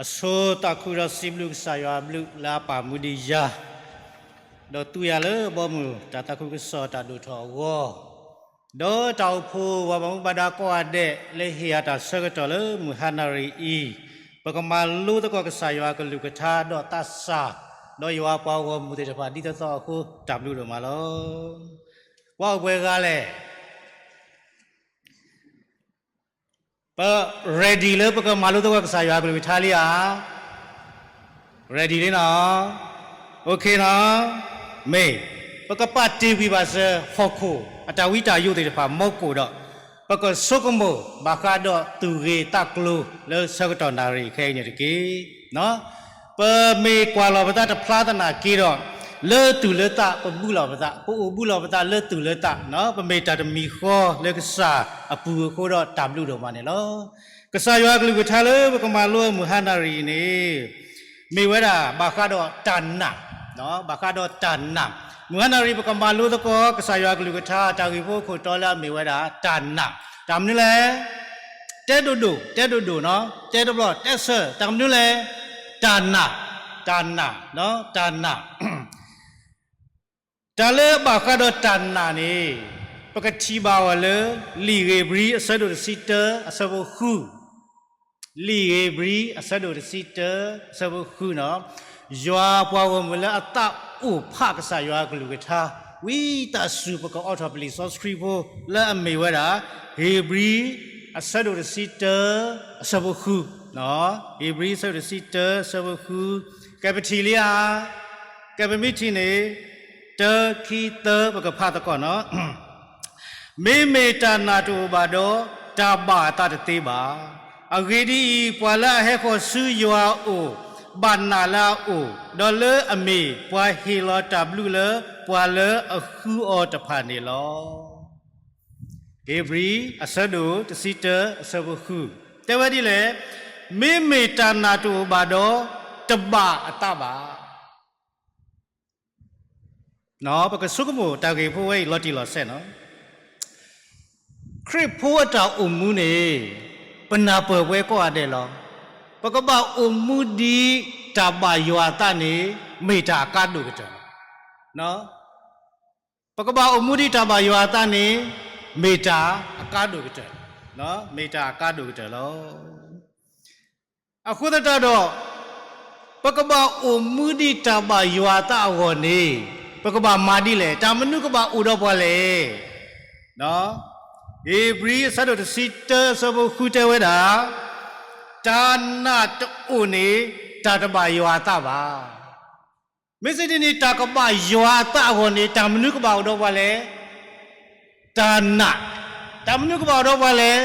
အဆိသးခုဒီးစံးဘျုးကစၢ်ယွၤအဘျုးလၢအပာ်မူဒံးယၤ, ဒီးသူယၤလၢဘီမုၢ်တၢ်သးခုကစီၣ်တၢ်ဒိၣ်ထီၣ်အဂီၢ်, ဒီးတၢ်အိၣ်ဖှိၣ်ပှၤဘၣ်မူဘၣ်ဒါကိးဂၤဒဲးလၢဟ့ၣ်ယၤတၢ်ဆၢကတီၢ်လၢမုၢ်ဟါနၣ်ရံၣ်အံၤ, ပကမၤလိသကိးကစၢ်ယွၤအကလုၢ်ကထါဒီးသးစၢ်, ဒီးယွၤပှၤဂီၢ်မုၢ်သ့ၣ်တဖၣ်ဒ်သိးသိးအဃိ တၢ်ဘျုးဒိၣ်မးလီၤ. ပှၤအိၣ်ပှဲၤဂၤလဲၣ် ပ ready လၢပကမၤလိသကိးကစၢ်ယွၤအကလုၢ်ကထါလံဧါ. ready လံနီၤ. okay နီၤ. မ့ၢ် ပကပာ်တ့ၢ်ကွံာ်ဘၣ်စၢၤဟီၣ်ခိၣ်အတၢ်ဝံတၢ်ယိးသ့ၣ်တဖၣ် မီကိၣ်ဒီး ပကဆိကမိၣ်ဘၣ်ဃးဒီးသူၣ်ဂ့ၤသးကျိၤလၢဆၢကတီၢ်နၣ်ရံၣ်ခဲအံၤန့ၣ်တက့ၢ်. ပမ့ၢ်ကွၢ်လီၤပသးတဖျါသနာ်က့ဒီး လၢသူၣ်လၢသး ပဘူးလီၤပသး, ပအိၣ်ဘူးလီၤပသးလၢသူၣ်လၢသး, ပမ့ၢ်တၢ်တမံၤဃီလၢကစၢ်အပူၤအဃိဒီးတၢ်ဘျုးဒိၣ်မးန့ၣ်လီၤ. ကစၢ်ယွၤအကလုၢ်ကထါလၢပကမၤလိမုၢ်ဟါနၣ်ရံၣ်န့ၣ် မ့ၢ်ဝဲဒၣ်ဘၣ်ဃးဒီးတၢ်နာ်, ဘၣ်ဃးဒီးတၢ်နာ်. မုၢ်ဟါနၣ်ရံၣ်ပကမၤလိသကိး ကစၢ်ယွၤအကလုၢ်ကထါ တၢ်ဂ့ၢ်ဖိခိၣ်တီလၢအမ့ၢ်ဝဲဒၣ်တၢ်နာ်. တၢ်မနုၤလဲၣ်. တဲဒိၣ်ဒိၣ်, တဲဒိၣ်ဒိၣ်နီၤ, တဲတဘျီ, တဲဆၢ, တၢ်မနုၤလဲၣ်. တၢ်နာ်, တၢ်နာ်, တၢ်နာ်. တၢ်လၢအဘၣ်ဃးဒီးတၢ်နာ်န့ၣ် ပကထံၣ်ဘၣ်အီၤလၢ လံာ်ဧ့ၤဘြံၤအဆၢဒိၣ်တဆံတၢ အဆၢဖိဃု လံာ်ဧ့ၤဘြံၤအဆၢဒိၣ်တဆံတၢ အဆၢဖိဃုနီၤ, ယွၤပှၤဂီၢ်မုၢ်လၢအသးအိၣ်ဖးကစၢ်ယွၤအကလုၢ်ကထါ, ဝံသးစူၤပကအိးထီၣ်ပလံာ်စီဆှံဖိ လၢအမ့ၢ်ဝဲဒၣ် ဧ့ၤဘြံၤအဆၢဒိၣ်တဆံတၢ အဆၢဖိဃု, ဧ့ၤဘြံၤအဆၢဒိၣ်တဆံတၢ အဆၢဖိဃု, ကဲပထံၣ်လံဧါ. ကဲပမ့ၢ်ထံၣ်န့ၣ် တၢ ခံ သၢ ပကဖးသကိးနီၤ. မ့မ့ၢ်တၢ်နာ်တအိၣ်ဘၣ်ဒီး တၢ်ဘၣ်အသးတသ့ဘၣ်. အဂ့ၢ်ဒ်အံၤ, ပှၤလၢအဟဲဃီၤဆူယွၤအအိၣ် ဘၣ်နာ်လၢအအိၣ်, ဒီးလၢအမ့ၢ်ပှၤဟ့ၣ်လီၤတၢ်ဘျုးလၢပှၤလၢအဃုအီၤတဖၣ်န့ၣ်လီၤ. ဧ့ၤဘြံၤအဆၢဒိၣ်တဆံတၢ အဆၢဖိဃု, တဲဝဲဒ်လဲၣ်. မ့မ့ၢ်တၢ်နာ်တအိၣ်ဘၣ်ဒီး တဘၣ်အသးဘၣ်. ပကဆိကမိၣ်တၢ်ဂ့ၢ်ဖိဝဲအံၤလီၤတံၢ်လီၤဆဲးနီၤ. ခရံာ်ဖိအတၢ်အိၣ်မူန့ၣ် ပနၢ်ပၢၢ်ဝဲကိးဂၤဒဲးလီၤ. ပကဘၣ်အိၣ်မူဒ်တၢ်ဘၣ်ယွၤအသးန့ၣ် မ့ၢ်တၢ်အကါဒိၣ်ကတၢၢ်လီၤ. ပကဘၣ်အိၣ်မူဒ်တၢ်ဘၣ်ယွၤအသးန့ၣ် မ့ၢ်တၢ်အကါဒိၣ်ကတၢၢ်, မ့ၢ်တၢ်အကါဒိၣ်ကတၢၢ်လီၤ. အဃိသတးဒီး ပကဘၣ်အိၣ်မူဒ်တၢ်ဘၣ်ယွၤအသးအဂီၢ်န့ၣ် ပကဘၣ်မၤဒ်လဲၣ်, တၢ်မနုၤကဘၣ်အိၣ်ဒီးပှၤလဲၣ်. ဧ့ၤဘြံၤအဆၢဒိၣ်တဆံတၢ အဆၢဖိဃုတဲဝဲဒၣ်, တၢ်နာ်တအိၣ်န့ၣ် တၢ်တဘၣ်ယွၤအသးဘၣ်. မ့ၢ်စ့ၢ်ဒ်န့ၣ် တၢ်ကဘၣ်ယွၤအသးအဂီၢ်န့ၣ် တၢ်မနုၤကဘၣ်အိၣ်ဒီးပှၤလဲၣ်. တၢ်နာ်, တၢ်မနုၤကဘၣ်အိၣ်ဒီးပှၤလဲၣ်.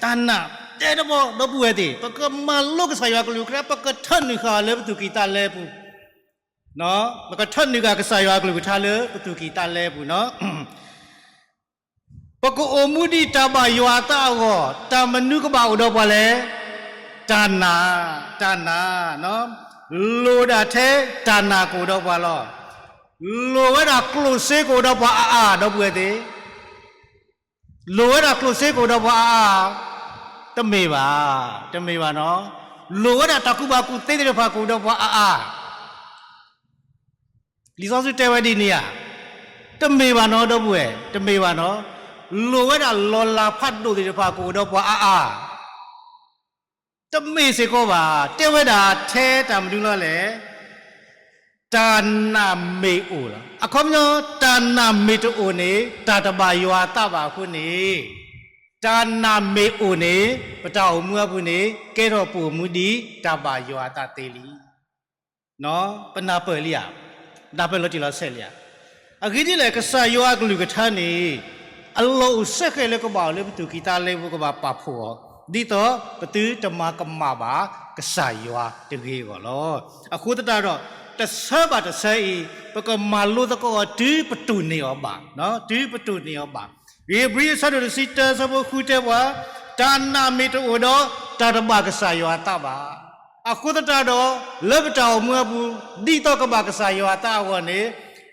တၢ်နာ်, တဲတဘျီ ဒီပုၢ်ဝဲၢ်သ့ၣ်, ပကမၤလိကစၢ်ယွၤကလုၢ်ကထါ ပကထၢနုာ်ဃာ်အီၤလၢပသူၣ်ကံၢ်သးလဲပူၤ, ပကထၢနုာ်ဃာ်ကစၢ်ယွၤကလုၢ်ကထါလၢပသူၣ်ကံၢ်သးလဲပူၤနီၤ. ပကအိၣ်မူဒ်တၢ်ဘၣ်ယွၤအသးအဂီၢ်, တၢ်မနုၤကဘၣ်အိၣ်ဒီးပှၤလဲၣ်. တၢ်နာ်, တၢ်နာ်, လိၣ်ဒၣ်ထဲတၢ်နာ်ကအိၣ်ဒီးပှၤလီၤ. လိၣ်ဝဲဒၣ်ကျိၣ်စ့ကအိၣ်ဒီးပှၤအါအါ ဒီပုၢ်ဝဲၢ်သ့ၣ်, လိၣ်ဝဲဒၣ်ကျိၣ်စ့ကအိၣ်ဒီးပှၤအါအါ, တမ့ၢ်ဘၣ်, တမ့ၢ်ဘၣ်နီၤ. လိၣ်ဝဲဒၣ်တၢ်ကူၣ်ဘၣ်ကူၣ်သ့သ့ၣ်တဖၣ်ကအိၣ်ဒီးပှၤအါအါ လံာ်စီဆှံတဲဝဲဒ်န့ၣ်ဧါ. တမ့ၢ်ဘၣ်နီၤ ဒီပုၢ်ဝဲၢ်, တမ့ၢ်ဘၣ်နီၤ. လိၣ်ဝဲဒၣ်လီၤလးဖးဒိၣ်သ့ၣ်တဖၣ်ကအိၣ်ဒီးပှၤအါအါ, တမ့ၢ်စ့ၢ်ကီးဘၣ်. တဲဝဲဒၣ်ထဲတၢ်မနုၤလီၤလဲၣ်. တၢ်နာ်မ့ၢ်အိၣ်လီၤ. အခီပညီ တၢ်နာ်မ့ၢ်တအိၣ်န့ၣ် တၢ်တဘၣ်ယွၤအသးဘၣ်အဃိန့ၣ်, တၢ်နာ်မ့ၢ်အိၣ်န့ၣ် ပတၢ်အိၣ်မူအပူၤန့ၣ် ကဲထီၣ်ပအိၣ်မူဒ်တၢ်ဘၣ်ယွၤအသးသ့လံ. ပနၢ်ပၢၢ်လံဧါ, နၢ်ပၢၢ်လီၤတံၢ်လီၤဆဲးလံဧါ. အဂ့ၢ်ဒ်လဲၣ်, ကစၢ်ယွၤအကလုၢ်ကထါန့ၣ် အလီၢ်အိၣ်ဆၢဃဲၤလၢကဘၣ်အိၣ်လၢပသူၣ်ကံၢ်သးလဲပူၤ ကဘၣ်ပာ်ဖှိၣ်အီၤ, ဒ်သိးပသုတမၤကမၣ်ဘၣ်ကစၢ်ယွၤတဂ့ၤအဂီၢ်လီၤ. အဃိသတးဒီး တဆၢဘၣ်တဆၢအံၤ ပကမၤလိသကိးအီၤတုၤပတိၢ်န့ၢ်အီၤဘၣ်, တုၤပတိၢ်န့ၢ်အီၤဘၣ်. ဧ့ၤဘြံၤအဆၢဒိၣ်တဆံတၢ အဆၢဖိဃုတဲပှၤ, တၢ်နာ်မ့ၢ်တအိၣ်ဒီး တၢ်တဘၣ်ကစၢ်ယွၤအသးဘၣ်. အဃိသတးဒီး လၢပတၢ်အိၣ်မူအပူၤ ဒ်သိးကဘၣ်ကစၢ်ယွၤအသးအဂီၢ်န့ၣ်,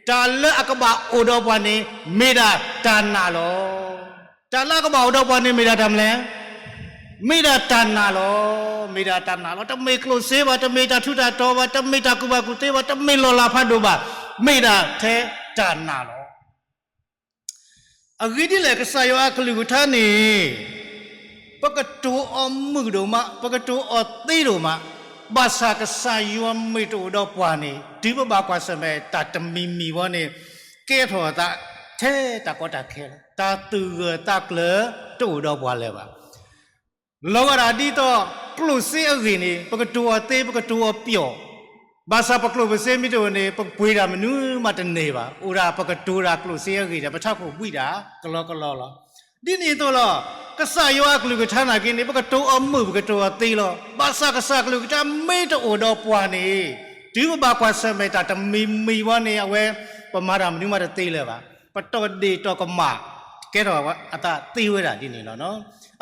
တၢ်လၢအကဘၣ်အိၣ်ဒီးပှၤန့ၣ် မ့ၢ်ဒၣ်တၢ်နာ်လီၤ. တၢ်လၢအကဘၣ်အိၣ်ဒီးပှၤန့ၣ် မ့ၢ်ဒၣ်တၢ်မနုၤလဲၣ်. မ့ၢ်ဒၣ်တၢ်နာ်လီၤ. မ့ၢ်ဒၣ်တၢ်နာ်လီၤ. တမ့ၢ်ကျိၣ်စ့ဘၣ်, တမ့ၢ်တၢ်ထူးတၢ်တီၤဘၣ်, တမ့ၢ်တၢ်ကူၣ်ဘၣ်ကူၣ်သ့ဘၣ်, တမ့ၢ်လီၢ်လၤဖးဒိၣ်ဘၣ်, မ့ၢ်ဒၣ်ထဲတၢ်နာ်လီၤ. အဂ့ၢ်ဒ်လဲၣ်, ကစၢ်ယွၤအကလုၢ်ကထါန့ၣ် ပကတိၤအီၤမုာ်ဒိၣ်မး, ပကတိၤအီၤသ့ဒိၣ်မး, ဘၣ်ဆၣ်ကစၢ်ယွၤမ့ၢ်တအိၣ်ဒီးပှၤန့ၣ် တုၤပဘၣ်ကွၢ်ဆၢၣ်မဲာ်တၢ်တမံၤမံၤဝဲန့ၣ် ကဲထီၣ်အသးထဲတၢ်ကီတၢ်ခဲလီၤ. တၢ်သူၣ်ဂၢၢ်သးကျၢၤတအိၣ်ဒီးပှၤလၢၤဘၣ်. လီၤဂာ်ဒ်သိး ကျိၣ်စ့အဂ့ၢ်န့ၣ် ပကတိၤအီၤသ့, ပကတိၤအီၤပျီၣ်, ဘၣ်ဆၣ်ပကျိၣ်ပစ့မ့ၢ်တအိၣ်န့ၣ် ပပှ့ၤတၢ်မနုၤမးတန့ၢ်ဘၣ်. အိၣ်ဒၣ်ပကတိၤတၢ်ကျိၣ်စ့အဂ့ၢ်ဒီး ပထးခိၣ်ဘှံးတၢ်ကလီကလီလီၤ. ဒ်န့ၣ်အသိးလီၤ. ကစၢ်ယွၤအကလုၢ်ကထါနာ်က့န့ၣ် ပကတိၤအီၤမုာ်, ပကတိၤအီၤသ့လီၤ. ဘၣ်ဆၣ်ကစၢ်ကလုၢ်ကထါမ့ၢ်တအိၣ်ဒီးပှၤန့ၣ် တုၤပဘၣ်ကွၢ်ဆၢၣ်မဲာ်တၢ်တမံၤမံၤဝဲန့ၣ် အဝဲ ပမၤတၢ်မနုၤမးတသ့လၢၤဘၣ်. ပတီၢ်ဒ့ၣ်တီၢ်ကမၣ် ကဲထီၣ်အသးသ့ဝဲဒၣ်ဒ်န့ၣ်လီၤ.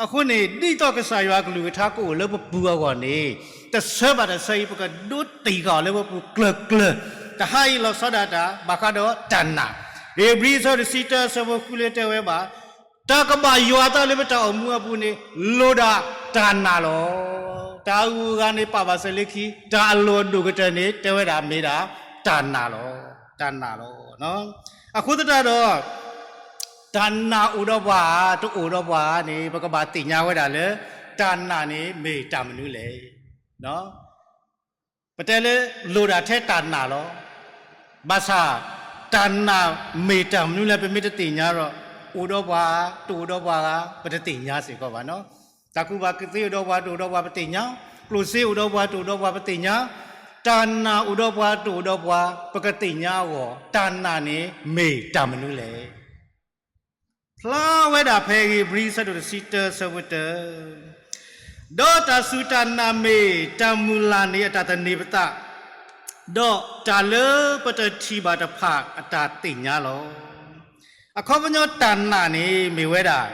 အဃိန့ၣ် ဒ်သိးကစၢ်ယွၤအကလုၢ်ကထါကအိၣ်လၢပပူၤအဂီၢ်န့ၣ် တဆၢဘၣ်တဆၢအံၤ ပကဒိတ့ၢ်ဃာ်အီၤလၢပပူၤကျၢၤကျၢၤ, တဟါအံၤလီၤဆီဒၣ်တၢ် ဘၣ်ဃးဒီးတၢ်နာ်. ဧ့ၤဘြံၤအဆၢဒိၣ်တဆံတၢ အဆၢဖိဃုလၢတဲဝဲဘၣ်, တၢ်ကဘၣ်ယွၤအသးလၢပတၢ်အိၣ်မူအပူၤန့ၣ် လိၣ်ဒၣ်တၢ်နာ်လီၤ. တၢ်အဂုၤအဂၤန့ၣ် ပာ်ဘၣ်စၢၤလၢခံ, တၢ်အလိၣ်အဒိၣ်ကတၢၢ်န့ၣ် တဲဝဲဒၣ်မ့ၢ်ဒၣ်တၢ်နာ်လီၤ. တၢ်နာ်လီၤ. အဃိသတးဒီး တၢ်နာ်အိၣ်ဒီးပှၤ တအိၣ်ဒီးပှၤန့ၣ် ပကဘၣ်သ့ၣ်ညါဝဲဒၣ်လၢ တၢ်နာ်န့ၣ်မ့ၢ်တၢ်မနုၤလဲၣ်. ပတဲလၢ လိၣ်ဒၣ်ထဲတၢ်နာ်လီၤ. ဘၣ်ဆၣ် တၢ်နာ်မ့ၢ်တၢ်မနုၤလဲၣ် ပမ့ၢ်တသ့ၣ်ညါဒီး အိၣ်ဒီးပှၤ တအိၣ်ဒီးပှၤဂၤ ပတသ့ၣ်ညါစ့ၢ်ကီးဘၣ်နီၤ. တၢ်ကူၣ်ဘၣ်ကူၣ်သ့အိၣ်ဒီးပှၤ တအိၣ်ဒီးပှၤ ပသ့ၣ်ညါ, ကျိၣ်စ့အိၣ်ဒီးပှၤ တအိၣ်ဒီးပှၤ ပသ့ၣ်ညါ, တၢ်နာ်အိၣ်ဒီးပှၤ တအိၣ်ဒီးပှၤ ပကသ့ၣ်ညါအဂီၢ် တၢ်နာ်န့ၣ်မ့ၢ်တၢ်မနုၤလဲၣ်. ဖျါဝဲဒၣ်ဖဲဧ့ၤဘြံၤအဆၢဒိၣ်တဆံတၢ အဆၢဖိတၢ, ဒီးတၢ်စူၢ်တၢ်နာ်မ့ၢ်တၢ်မုၢ်လၢ်န့ၣ်အတၢ်သန့ၤပသး, ဒီးတၢ်လၢပတထံၣ်ဘၣ်တဖၣ်အတၢ်သ့ၣ်ညါလီၤ. အခီပညီတၢ်နာ်န့ၣ်မ့ၢ်ဝဲဒၣ်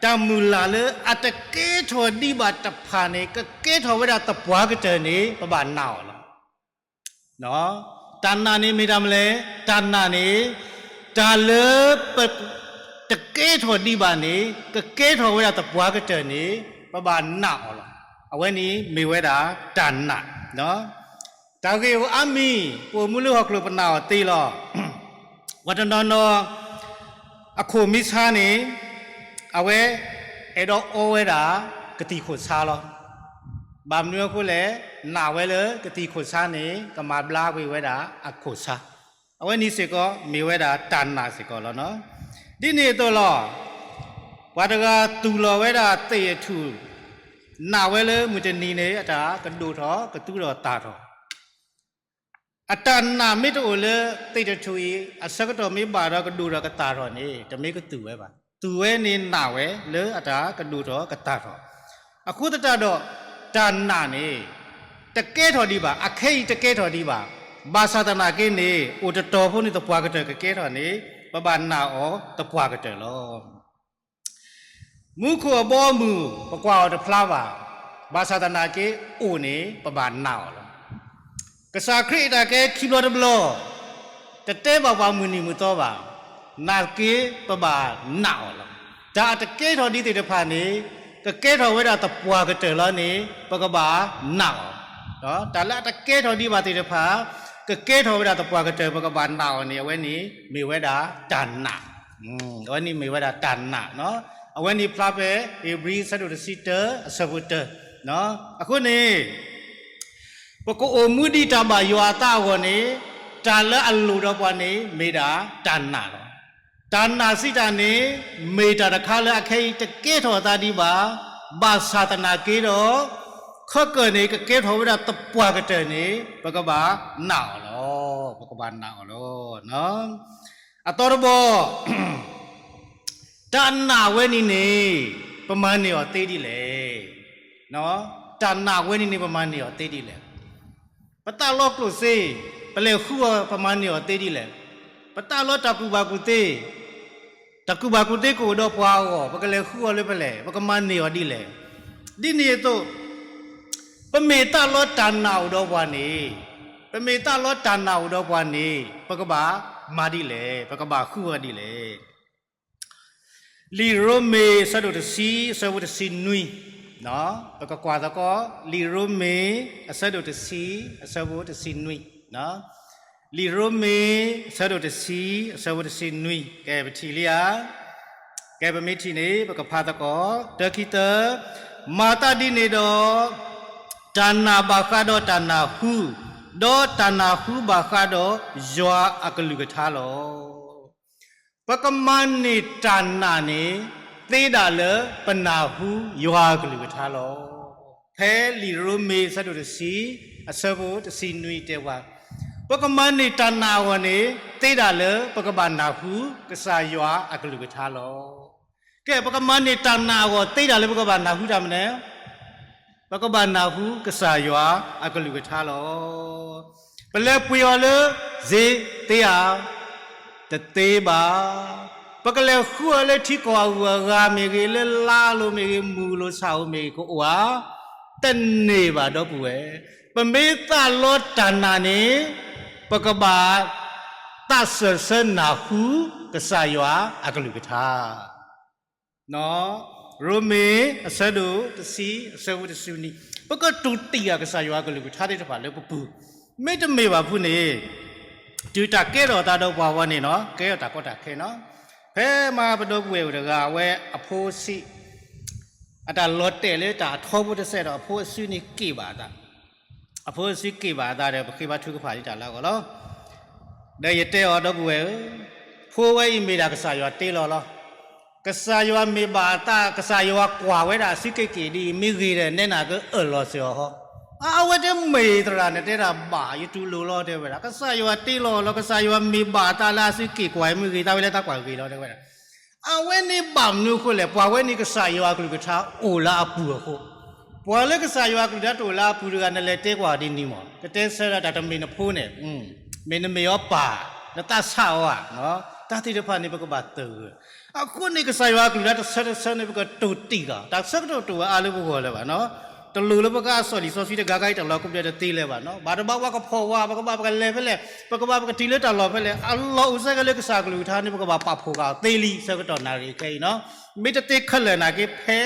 တၢ်မုၢ်လၢ်လၢအတကဲထီၣ်ဒံးဘၣ်တဖၣ်န့ၣ် ကကဲထီၣ်ဝဲဒၣ်သပှၢ်ကတၢၢ်န့ၣ် ပဘၣ်နာ်အီၤလီၤ. တၢ်နာ်န့ၣ်မ့ၢ်တၢ်မနုၤလဲၣ်, တၢ်နာ်န့ၣ် တၢ်လၢပတကဲထီၣ်ဒံးဘၣ်န့ၣ် ကကဲထီၣ်ဝဲဒၣ်သပှၢ်ကတၢၢ်န့ၣ် ပဘၣ်နာ်အီၤလီၤ. အဝဲန့ၣ်မ့ၢ်ဝဲဒၣ်တၢ်နာ်. တၢ်ဂ့ၢ်အိၣ်အါမံၤ ပအိၣ်မူလၢဟီၣ်ခိၣ်ပနာ်အီၤသ့လီၤ. ပှၤတနီၤနီၤ အခိၣ်မ့ၢ်ဆါန့ၣ် အဝဲအဲၣ်ဒိးအီဝဲဒၣ်ကသံၣ်ခိၣ်ဆါလီၤ. ဘၣ်မနုၤအဃိလဲၣ်, နာ်ဝဲလၢကသံၣ်ခိၣ်ဆါန့ၣ် ကမၤဘျါကွံာ်ဝဲဒၣ်အခိၣ်ဆါ. အဝဲန့ၣ်စ့ၢ်ကီး မ့ၢ်ဝဲဒၣ်တၢ်နာ်စ့ၢ်ကီးလီၤ. ဒ်န့ၣ်အသိးလီၤ. ပှၤတဂၤသူၣ်လီၤဝဲဒၣ်သ့ၣ်အထူၣ်, နာ်ဝဲလၢမုၢ်တနံၤန့ၣ် အတၢ်ကဒိၣ်ထီၣ် ကသူထီၣ်သၣ်ထီၣ် အတၢ်နာ်မ့ၢ်တအိၣ်လၢသ့ၣ်တထူၣ်အံၤ အဆၢကတီၢ်မ့ၢ်ဘၣ်ဒီးကဒိၣ်ထီၣ်ကသၣ်ထီၣ်န့ၣ် တမ့ၢ်ကသူၣ်ဝဲဘၣ်. သူၣ်ဝဲန့ၣ်နာ်ဝဲလၢအတၢ်ကဒိၣ်ထီၣ်ကသၣ်ထီၣ်. အဃိသတးဒီး တၢ်နာ်န့ၣ် တကဲထီၣ်ဒံးဘၣ်, အခဲအံၤတကဲထီၣ်ဒံးဘၣ်. ဘၣ်ဆၣ်သနာ်က့န့ၣ် အိၣ်တတီၤဖိန့ၣ်သပှၢ်ကတၢၢ်ကကဲထီၣ်န့ၣ် ပဘၣ်နာ်အီၤသပှၢ်ကတၢၢ်လီၤ. မူခိၣ်အဘီအမုၢ် ပကွၢ်အီၤတဖျါဘၣ်. ဘၣ်ဆၣ်သနာ်က့အိၣ်န့ၣ် ပဘၣ်နာ်အီၤလီၤ. ကစၢ်ခရံာ်အတၢ်ကဲခံဘျီတဘျီ, တတဲဘၣ်ပှၤမုၢ်နံၤမုၢ်သီဘၣ်. နာ်သက့ ပဘၣ်နာ်အီၤလီၤ. တၢ်အတကဲထီၣ်ဒံးသ့ၣ်တဖၣ်န့ၣ် ကကဲထီၣ်ဝဲဒၣ်သပှၢ်ကတၢၢ်လီၤန့ၣ် ပကဘၣ်နာ်အီၤ. တၢ်လၢအတကဲထီၣ်ဒံးဘၣ်သ့ၣ်တဖၣ် ကကဲထီၣ်ဝဲဒၣ်သပှၢ်ကတၢၢ် ပကဘၣ်နာ်အီၤန့ၣ် အဝဲန့ၣ်မ့ၢ်ဝဲဒၣ်တၢ်နာ်. အဝဲန့ၣ်မ့ၢ်ဝဲဒၣ်တၢ်နာ်. အဝဲန့ၣ်ဖျါဖဲ ဧ့ၤဘြံၤ အဆၢဒိၣ်တဆံတၢ အဆၢဖိတၢ. အဃိန့ၣ် ပကအိၣ်မူဒ်တၢ်ဘၣ်ယွၤအသးအဂီၢ်န့ၣ် တၢ်လၢအလိၣ်ဒီးပှၤန့ၣ် မ့ၢ်ဒၣ်တၢ်နာ်လီၤ. တၢ်နာ်စံးတၢ်န့ၣ် မ့ၢ်တၢ်တခါလၢအခဲအံၤတကဲထီၣ်အသးဒံးဘၣ်. ဘၣ်ဆၣ်သနာ်က့ဒီး ခဲကၢၢ်န့ၣ် ကကဲထီၣ်ဝဲဒၣ်သပှၢ်ကတၢၢ်န့ၣ် ပကဘၣ်နာ်အီၤလီၤ. ပကဘၣ်နာ်အီၤလီၤ. အသီတဘီ တၢ်နာ်ဝဲန့ၣ်န့ၣ် ပမၤန့ၢ်အီၤသ့ဒ်လဲၣ်. တၢ်နာ်ဝဲန့ၣ်န့ၣ် ပမၤန့ၢ်အီၤသ့ဒ်လဲၣ်. ပသးလီကျိၣ်စ့, ပလဲၤဃုအီၤ ပမၤန့ၢ်အီၤသ့ဒ်လဲၣ်. ပသးလီတၢ်ကူၣ်ဘၣ်ကူၣ်သ့, တၢ်ကူၣ်ဘၣ်ကူၣ်သ့ကအိၣ်ဒီးပှၤအဂီၢ် ပကလဲၤဃုအီၤလၢဖဲလဲၣ်, ပကမၤန့ၢ်အီၤဒ်လဲၣ်. ဒ်န့ၣ်အသိး ပမ့ၢ်သးလီတၢ်နာ်အိၣ်ဒီးပှၤန့ၣ်, ပမ့ၢ်သးလီတၢ်နာ်အိၣ်ဒီးပှၤန့ၣ် ပကဘၣ်မၤဒ်လဲၣ်, ပကဘၣ်ဃုအီၤဒ်လဲၣ်. လံာ်ရိမ့ၤ အဆၢဒိၣ်တဆံ အဆၢဖိတဆံနွံ, ပကကွၢ်သကိး လံာ်ရိမ့ၤ အဆၢဒိၣ်တဆံ အဆၢဖိတဆံနွံ, လံာ်ရိမ့ၤ အဆၢဒိၣ်တဆံ အဆၢဖိတဆံနွံ, ကဲ ပထံၣ်လံဧါ. ကဲ ပမ့ၢ်ထံၣ်န့ၣ် ပကဖးသကိး တၢ ခံ တၢ, မၤသးဒ်န့ၣ်ဒီး တၢ်နာ်ဘၣ်ဃးဒီးတၢ်နၢ်ဟူ, ဒီးတၢ်နၢ်ဟူဘၣ်ဃးဒီးယွၤအကလုၢ်ကထါလီၤ. ပကမၤန့ၢ်တၢ်နာ်န့ၣ် သ့ဒၣ်လၢပနၢ်ဟူယွၤအကလုၢ်ကထါလီၤ. ဖဲလံာ်ရိမ့ၤ အဆၢဒိၣ်တဆံ အဆၢဖိတဆံနွံတဲပှၤ, ပကမၤန့ၢ်တၢ်နာ်အဂီၢ်န့ၣ် သ့ဒၣ်လၢပကဘၣ်နၢ်ဟူ ကစၢ်ယွၤအကလုၢ်ကထါလီၤ. ကဲ ပကမၤန့ၢ်တၢ်နာ်အဂီၢ် သ့ဒၣ်လၢပကဘၣ်နၢ်ဟူတၢ်မနုၤလဲၣ်. ပကဘၣ်နၢ်ဟူကစၢ်ယွၤအကလုၢ်ကထါလီၤ. ပလဲၤပှ့ၤအီၤလၢ စ့သ့ဧါ, တသ့ဘၣ်. ပကလဲၤဃုအီၤလၢထံကီၢ်အဂုၤအဂၤမ့ၢ်ဂ့ၤ, လၢလါလိၤမ့ၢ်ဂ့ၤ, မုၢ်လိၤဆၣ်ဧိၤမ့ၢ်ဂ့ၤ, ကအိၣ်ဧါ. တန့ၢ်ဘၣ် ဒီပုၢ်ဝဲၢ်. ပမ့ၢ်သးလီတၢ်နာ်န့ၣ် ပကဘၣ်သးစၢၢ်ဆၢနၢ်ဟူ ကစၢ်ယွၤအကလုၢ်ကထါ ရိမ့ၤ အဆၢဒိၣ်တဆံ အဆၢဖိတဆံနွံ, ပကတိၢ်တံၢ်အီၤ ကစၢ်ယွၤအကလုၢ်ကထါသ့ၣ်တဖၣ်လၢပပူၤ, မ့တမ့ၢ်ဘၣ်ဖုန့ၣ်, တုၤတၢ်ကဲထီၣ်သးဒီးပှၤဝဲန့ၣ်နီၤ, ကဲထီၣ်တၢ်ကီတၢ်ခဲနီၤ, ဖဲမၤပဒီပုၢ်ဝဲၢ်အိၣ်တဂၤ အဝဲအဖိဆံး, အတၢ်လီၤတဲာ်လၢတၢ်အထီဘိတစဲးဒီး အဖိအစုန့ၣ်က့ၣ်ဘၣ်အသး, အဖိအစုက့ၣ်ဘၣ်အသးဒီး ပဃ့ဘါထုကဖၣ်လံတၢ်လၢအဂီၢ်လီၤ. ဒီးယတဲအီၤ ဒီပုၢ်ဝဲၢ်ဧၢ, ဖိဝဲအံၤမ့ၢ်ဒၣ်ကစၢ်ယွၤတ့လီၤလီၤ. ကစၢ်ယွၤမ့ၢ်ဘၣ်အသး, ကစၢ်ယွၤကွၢ်ဝဲဒၣ်အစုက့ၣ်က့ၣ်ဒ်အံၤ မ့ၢ်ဂ့ၤဒီး နဲနၤကအၢၣ်လီၤစၢၤအီၤဟီ, အဝဲတမ့ၢ်သရၣ် နတဲတၢ်ဘၣ်, ယတူၢ်လိာ်လီၤ တဲဝဲဒၣ်. ကစၢ်ယွၤတ့လီၤလီၤ, ကစၢ်ယွၤမ့ၢ်ဘၣ်အသးလၢအစုက့ၣ်ကွၢ် မ့ၢ်ဂ့ၤသးဝဲလၢသးကွၢ်ဂ့ၤလီၤ တဲဝဲဒၣ်. အဝဲန့ၣ်ဘၣ်မနုၤအဃိလဲၣ်, ပှၤဝဲန့ၣ်ကစၢ်ယွၤအကလုၢ်ကထါအိၣ်လၢအပူၤအဃိ, ပှၤလၢကစၢ်ယွၤအကလုၢ်ကထါတအိၣ်လၢအပူၤတဂၤ နလဲၤတဲကွၢ်ဒ်န့ၣ်မး, ကတဲဆၢဒၣ်တၢ်တမ့ၢ်နဖိန့ၣ်, မ့ၢ်နမ့ၢ်အီၤပၢ်, နသးဆးအီၤဧါ, တၢ်သ့ၣ်တဖၣ်န့ၣ် ပကဘၣ်သဂၢၢ်. အဃိန့ၣ် ကစၢ်ယွၤအကလုၢ်ကထါတဆၢတဆၢန့ၣ် ပကတိၢ်တံၢ်လီၤ, တၢ်ဆၢကတီၢ်တအိၣ်ဝဲအါလၢပဂီၢ်လၢၤဘၣ်နီၤ. တလိၣ်လၢပကအးစီၣ်လံာ်စီဆှံတဂၤဂၤအံၤ တၢ်လီၤကပျၢၤတသ့လၢၤဘၣ်နီၤ. ဘၣ်တဘၣ်ပှၤကဖီၣ်ဝဲ, ပကဘၣ်ပကလဲၤဖဲလဲၣ်, ပကဘၣ်ပကတုၤလၢတၢ်လီၢ်ဖဲလဲၣ်, အလီၢ်အိၣ်စဲကဲလၢကစၢ်အကလုၢ်ကထါန့ၣ် ပကဘၣ်ပာ်ဖှိၣ်ဃာ်အီၤသ့လံ ဆၢကတီၢ်နၣ်ရံၣ်ခဲအံၤနီၤ. မ့ၢ်တသ့ခဲလၢာ်နာ်က့ ဖဲ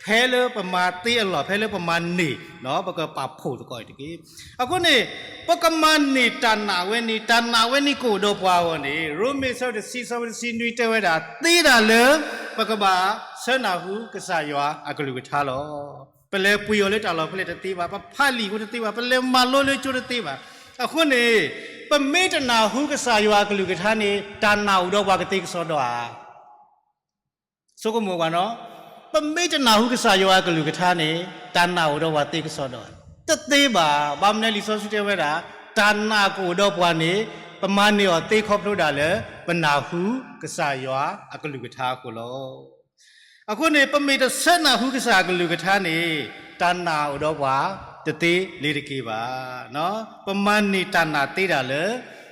ဖဲလၢပမၤသ့အလီၢ် ဖဲလၢပမၤန့ၢ်, ပကပာ်ဖှိၣ်သကိးအံၤတက့ၢ်. အဃိန့ၣ် ပကမၤန့ၢ်တၢ်နာ်ဝဲန့ၣ်, တၢ်နာ်ဝဲန့ၣ်ကအိၣ်ဒီးပှၤအဂီၢ်န့ၣ် ရိမ့ၤ အဆၢဒိၣ်တဆံ အဆၢဖိတဆံနွံတဲဝဲဒၣ် သ့ဒၣ်လၢ ပကဘၣ်ဆၢနၢ်ဟူကစၢ်ယွၤအကလုၢ်ကထါလီၤ. ပလဲၤပှ့ၤအီၤလၢတၢ်လီၢ်ဖဲလဲၣ်တသ့ဘၣ်, ပဖးလံာ်ဖိတသ့ဘၣ်, ပလဲၤမၤလိလၢကၠိတသ့ဘၣ်. အဃိန့ၣ် ပမ့ၢ်တနၢ်ဟူကစၢ်ယွၤအကလုၢ်ကထါန့ၣ် တၢ်နာ်အိၣ်ဒီးပှၤကသ့ကစီဒီဧါ. ဆိကမိၣ်ကွၢ်နီၤ, ပမ့ၢ်တနၢ်ဟူကစၢ်ယွၤအကလုၢ်ကထါန့ၣ် တၢ်နာ်အိၣ်ဒီးပှၤသ့ကစီဒီဧါ. တသ့ဘၣ်. ဘၣ်မနုၤလဲၣ် လံာ်စီဆှံတဲဝဲဒၣ် တၢ်နာ်ကအိၣ်ဒီးပှၤန့ၣ် ပမၤန့ၢ်အီၤသ့ခီဖျိဒၣ်လၢ ပနၢ်ဟူကစၢ်ယွၤအကလုၢ်ကထါအဃိလီၤ. အဃိန့ၣ် ပမ့ၢ်တဆၢနၢ်ဟူကစၢ်အကလုၢ်ကထါန့ၣ် တၢ်နာ်အိၣ်ဒီးပှၤတသ့လၢၤတက့ၢ်ဘၣ်. ပမၤန့ၢ်တၢ်နာ်သ့ဒၣ်လၢ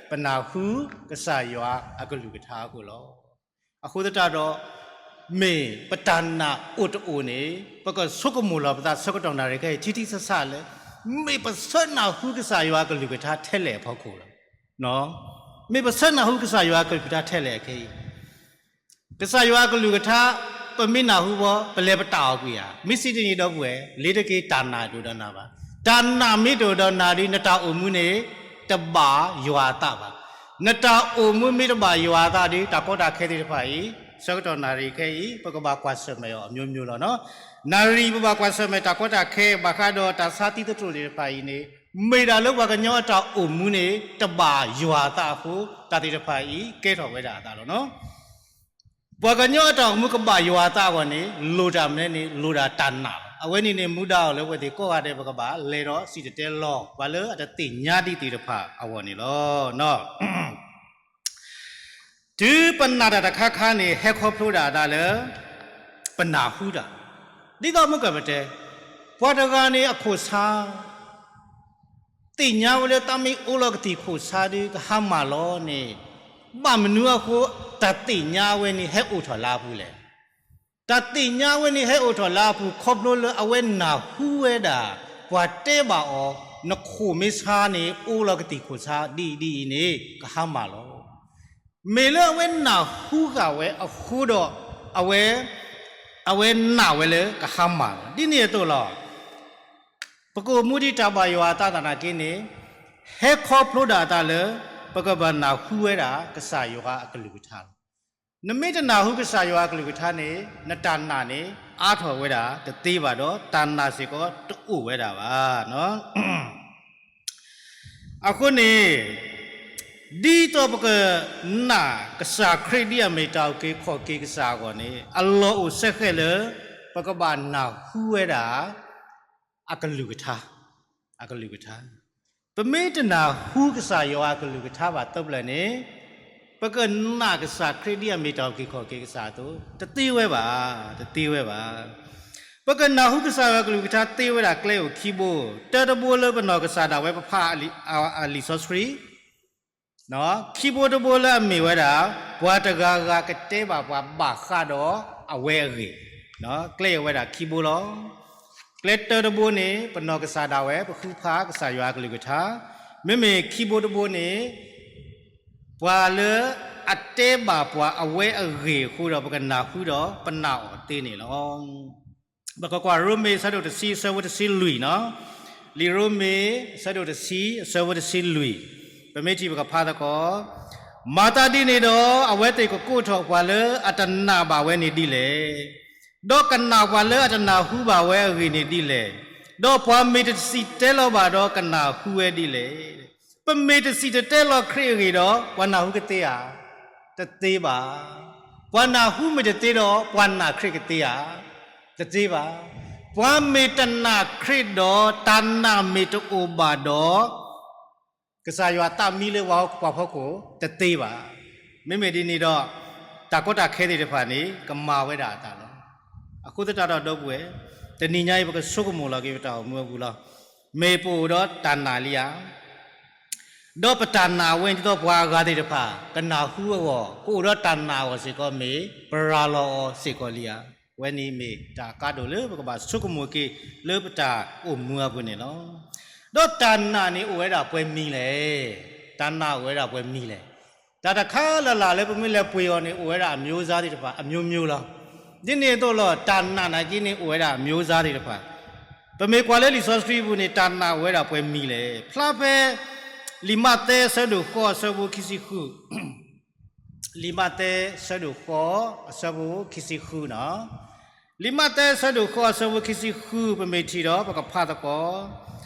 ပနၢ်ဟူကစၢ်ယွၤအကလုၢ်ကထါအဃိလီၤ. အဃိသတးဒီး မ့ၢ်ပတၢ်နာ်အိၣ်တအိၣ်န့ၣ် ပကဆိကမိၣ်လီၤပသးဆၢကတီၢ်နၣ်ရံၣ်ခဲအံၤ ထံထံဆးဆးလၢ မ့ၢ်ပဆၢနၢ်ဟူကစၢ်ယွၤအကလုၢ်ကထါထဲလဲၣ်အဖီခိၣ်လီၤ. မ့ၢ်ပဆၢနၢ်ဟူကစၢ်ယွၤအကလုၢ်ကထါထဲလဲၣ်အခဲအံၤ ကစၢ်ယွၤအကလုၢ်ကထါ ပမ့ၢ်နၢ်ဟူဘၣ် ပလဲၤပတာ်အီၤကွံာ်ဧါ. မ့ၢ်စံးဒ်န့ၣ် ဒီပုၢ်ဝဲၢ် လ့ၤတက့ၤတၢ်နာ်တအိၣ်ဒီးနၤဘၣ်. တၢ်နာ်မ့ၢ်တအိၣ်ဒီးနၤဒီး နတၢ်အိၣ်မူန့ၣ် တဘၣ်ယွၤအသးဘၣ်. နတၢ်အိၣ်မူမ့ၢ်တဘၣ်ယွၤအသးဒီး တၢ်ကီတၢ်ခဲသ့ၣ်တဖၣ်အံၤ ဆၢကတီၢ်နၣ်ရံၣ်ခဲအံၤ ပကဘၣ်ကွၢ်ဆၢၣ်မဲာ်အီၤအမျိုးမျိုးလီၤနီၤ. နၣ်ရံၣ်ပဘၣ်ကွၢ်ဆၢၣ်မဲာ်တၢ်ကီတၢ်ခဲ ဘၣ်ဃးဒီးတၢ်ဆါသံသတြိာ်သ့ၣ်တဖၣ်အံၤန့ၣ် မ့ၢ်ဒၣ်လၢပှၤကညီအတၢ်အိၣ်မူန့ၣ် တဘၣ်ယွၤအသးအဃိ တၢ်သ့ၣ်တဖၣ်အံၤ ကဲထီၣ်ဝဲဒၣ်အသးလီၤနီၤ. ပှၤကညီအတၢ်အိၣ်မူကဘၣ်ယွၤအသးအဂီၢ်န့ၣ် လိၣ်တၢ်မနုၤလဲၣ်န့ၣ် လိၣ်ဒၣ်တၢ်နာ်လီၤ. အဝဲန့ၣ်န့ၣ် မူဒါအီၤလၢပဝဲသ့ၣ်ကိးဂၤဒဲး ပကဘၣ်လဲၤဒီးစံၣ်တဲၤတဲလီၤ ပှၤလၢအတသ့ၣ်ညါဒံးသ့ၣ်တဖၣ်အဂီၢ်န့ၣ်လီၤ. တုၤပနာ်တၢ်တခါခါန့ၣ် ဟဲခီဖျိဒၣ်အသးလၢ ပနၢ်ဟူတၢ်, ဒ်သိးမုၢ်ကၢၢ်ပတဲ, ပှၤတဂၤန့ၣ်အခိၣ်ဆါ သ့ၣ်ညါဝဲလၢတၢ်မ့ၢ်အိၣ်လီၤကသံၣ်ခိၣ်ဆါဒီး ကဟါမၢ်လီၤန့ၣ်, ဘၣ်မနုၤအဃိ တၢ်သ့ၣ်ညါဝဲန့ၣ် ဟဲအိၣ်ထီၣ်လၢအပူၤလဲၣ်. တၢ်သ့ၣ်ညါဝဲန့ၣ် ဟဲအိၣ်ထီၣ်လၢအပူၤ ခီဖျိလၢအဝဲနၢ်ဟူဝဲဒၣ် ပှၤတဲဘၣ်အီၤ, နခိၣ်မ့ၢ်ဆါန့ၣ် အိၣ်လီၤကသံၣ်ခိၣ်ဆါ ဒ်အံၤဒ်အံၤန့ၣ် ကဟါမၢ်လီၤ. မ့ၢ်လၢအဝဲနၢ်ဟူဃာ်ဝဲအဃိဒီး အဝဲ အဝဲနာ်ဝဲလၢကဟါမၢ်လီၤ. ဒ်န့ၣ်အသိးလီၤ. ပကအိၣ်မူဒ်တၢ်ဘၣ်ယွၤအသးသနာ်က့န့ၣ်, ဟဲခီဖျိဒၣ်အသးလၢ ပကဘၣ်နၢ်ဟူဝဲဒၣ်ကစၢ်ယွၤအကလုၢ်ကထါလီၤ. နမ့ၢ်တနၢ်ဟူကစၢ်ယွၤအကလုၢ်ကထါန့ၣ်, နတၢ်နာ်န့ၣ် အါထီၣ်ဝဲဒၣ်တသ့ဘၣ်ဒီး တၢ်နာ်စ့ၢ်ကီးတအိၣ်ဝဲဒၣ်ဘၣ်. အဃိန့ၣ်, ဒ်သိးပကနာ်ကစၢ်ခရံာ်ဒ်အမ့ၢ်တၢ်အုၣ်က့ၤခီၣ်က့ၤကစၢ်အဂီၢ်န့ၣ်, အလီၢ်အိၣ်စဲဃဲးလၢ ပကဘၣ်နၢ်ဟူဝဲဒၣ် အကလုၢ်ကထါ, အကလုၢ်ကထါ. ပမ့ၢ်တနၢ်ဟူကစၢ်ယွၤအကလုၢ်ကထါဘၣ်သပှၢ်န့ၣ်, ပကနာ်ကစၢ်ခရံာ်ဒ်အမ့ၢ်တၢ်အုၣ်က့ၤခီၣ်က့ၤကစၢ်အသိး, တသ့ဝဲဘၣ်, တသ့ဝဲဘၣ်. ပကနၢ်ဟူကစၢ်ယွၤအကလုၢ်ကထါသ့ဝဲဒၣ်ကျဲအိၣ်ခံဘိ, တၢတဘိလၢပနီၢ်ကစၢ်ဒၣ်ဝဲပဖးအလံာ်စီဆှံ ခံဘိတဘိလၢအမ့ၢ်ဝဲဒၣ်, ပှၤတဂၤဂၤကတဲဘၣ်ပှၤဘၣ်ဃးဒီးအဝဲအဂ့ၢ်, ကျဲအဝဲဒၣ်ခံဘိလီၤ. ကျဲတၢတဘိန့ၣ် ပနီၢ်ကစၢ်ဒၣ်ဝဲပဃုဖးကစၢ်ယွၤအကလုၢ်ကထါ, မ့မ့ၢ်ခံဘိတဘိန့ၣ် ပှၤလၢအတဲဘၣ်ပှၤအဝဲအဂ့ၢ်အဃိဒီး ပကနၢ်ဟူဒီးပနာ်အီၤသ့န့ၣ်လီၤ. ပကကွၢ်ရိမ့ၤအဆၢဒိၣ်တဆံအဆၢဖိတဆံလွံၢ်နီၤ, လံာ်ရိမ့ၤအဆၢဒိၣ်တဆံအဆၢဖိတဆံလွံၢ်, ပမ့ၢ်ထံၣ်ပကဖးသကိး, မၤသးဒ်န့ၣ်ဒီး အဝဲသ့ၣ်ကကိးထီၣ်ပှၤလၢအတနာ်ဘၣ်ဝဲန့ၣ်ဒ်လဲၣ်. ဒီးကနာ်ပှၤလၢအတနၢ်ဟူဘၣ်ဝဲအဂ့ၢ်န့ၣ်ဒ်လဲၣ်. ဒီးပှၤမ့ၢ်တစံၣ်တဲၤလီၤဘၣ်ဒီးကနၢ်ဟူဝဲဒ်လဲၣ်. ပမ့ၢ်တစံၣ်တတဲၤလီၤခရံာ်အဂ့ၢ်ဒီး ပှၤနၢ်ဟူကသ့ဧါ. တသ့ဘၣ်. ပှၤနၢ်ဟူမ့ၢ်တသ့ဒီး ပှၤနာ်ခရံာ်ကသ့ဧါ. တသ့ဘၣ်. ပှၤမ့ၢ်တနာ်ခရံာ်ဒီး တၢ်နာ်မ့ၢ်တအိၣ်ဘၣ်ဒီး ကစၢ်ယွၤသးမံလၢပှၤဟီၣ်ခိၣ်ပှၤဖီခိၣ်တသ့ဘၣ်. မ့မ့ၢ်ဒ်န့ၣ်ဒီး တၢ်ကီတၢ်ခဲသ့ၣ်တဖၣ်န့ၣ် ကမၤဝဲဒၣ်အသးလီၤ. အဃိသတးဒီးဒီပုၢ်ဝဲၢ်, တနံၤညါအံၤ ပကဆိကမိၣ်လီၤက့ၤပတၢ်အိၣ်မူအပူၤလီၤ. မ့ၢ်ပအိၣ်ဒီးတၢ်နာ်လံဧါ. ဒီးပတၢ်နာ်အဝဲဒ်သိးပှၤအဂၤသ့ၣ်တဖၣ် ကနၢ်ဟူအဂီၢ် ကအိၣ်ဒီးတၢ်နာ်အဂီၢ်စ့ၢ်ကီးမ့ၢ် ပရၤလီၤအီၤစ့ၢ်ကီးလံဧါ. အဝဲန့ၣ်မ့ၢ်တၢ်အကါဒိၣ်လၢပကဘၣ်ဆိကမိၣ်က့ၤလၢပတၢ်အိၣ်မူအပူၤန့ၣ်လီၤ. ဒီးတၢ်နာ်န့ၣ်အိၣ်ဝဲဒၣ်ပှဲၤမံၤလဲၣ်. တၢ်နာ်အိၣ်ဝဲဒၣ်ပှဲၤမံၤလဲၣ်. တၢ်တခါလၢ်လၢ်လၢပမ့ၢ်လဲၤပှ့ၤအီၤန့ၣ် အိၣ်ဝဲဒၣ်အမျိုးသားသ့ၣ်တဖၣ် အမျိုးမျိုးလီၤ. ဒ်န့ၣ်အသိးလီၤ တၢ်နာ်နာ်က့န့ၣ်အိၣ်ဝဲဒၣ်အမျိုးသားသ့ၣ်တဖၣ်. ပမ့ၢ်ကွၢ်လၢလံာ်စီဆှံပူၤန့ၣ် တၢ်နာ်အိၣ်ဝဲဒၣ်ပှဲၤမံၤလဲၣ်. ဖျါဖဲ လံာ်မးသဲအဆၢဒိၣ်ဃိးအဆၢဖိခံဆံဃု လံာ်မးသဲအဆၢဒိၣ်ဃိးအဆၢဖိခံဆံဃုနီၤ. လံာ်မးသဲအဆၢဒိၣ်ဃိးအဆၢဖိခံဆံဃု ပမ့ၢ်ထံၣ်ဒီးပကဖးသကိး,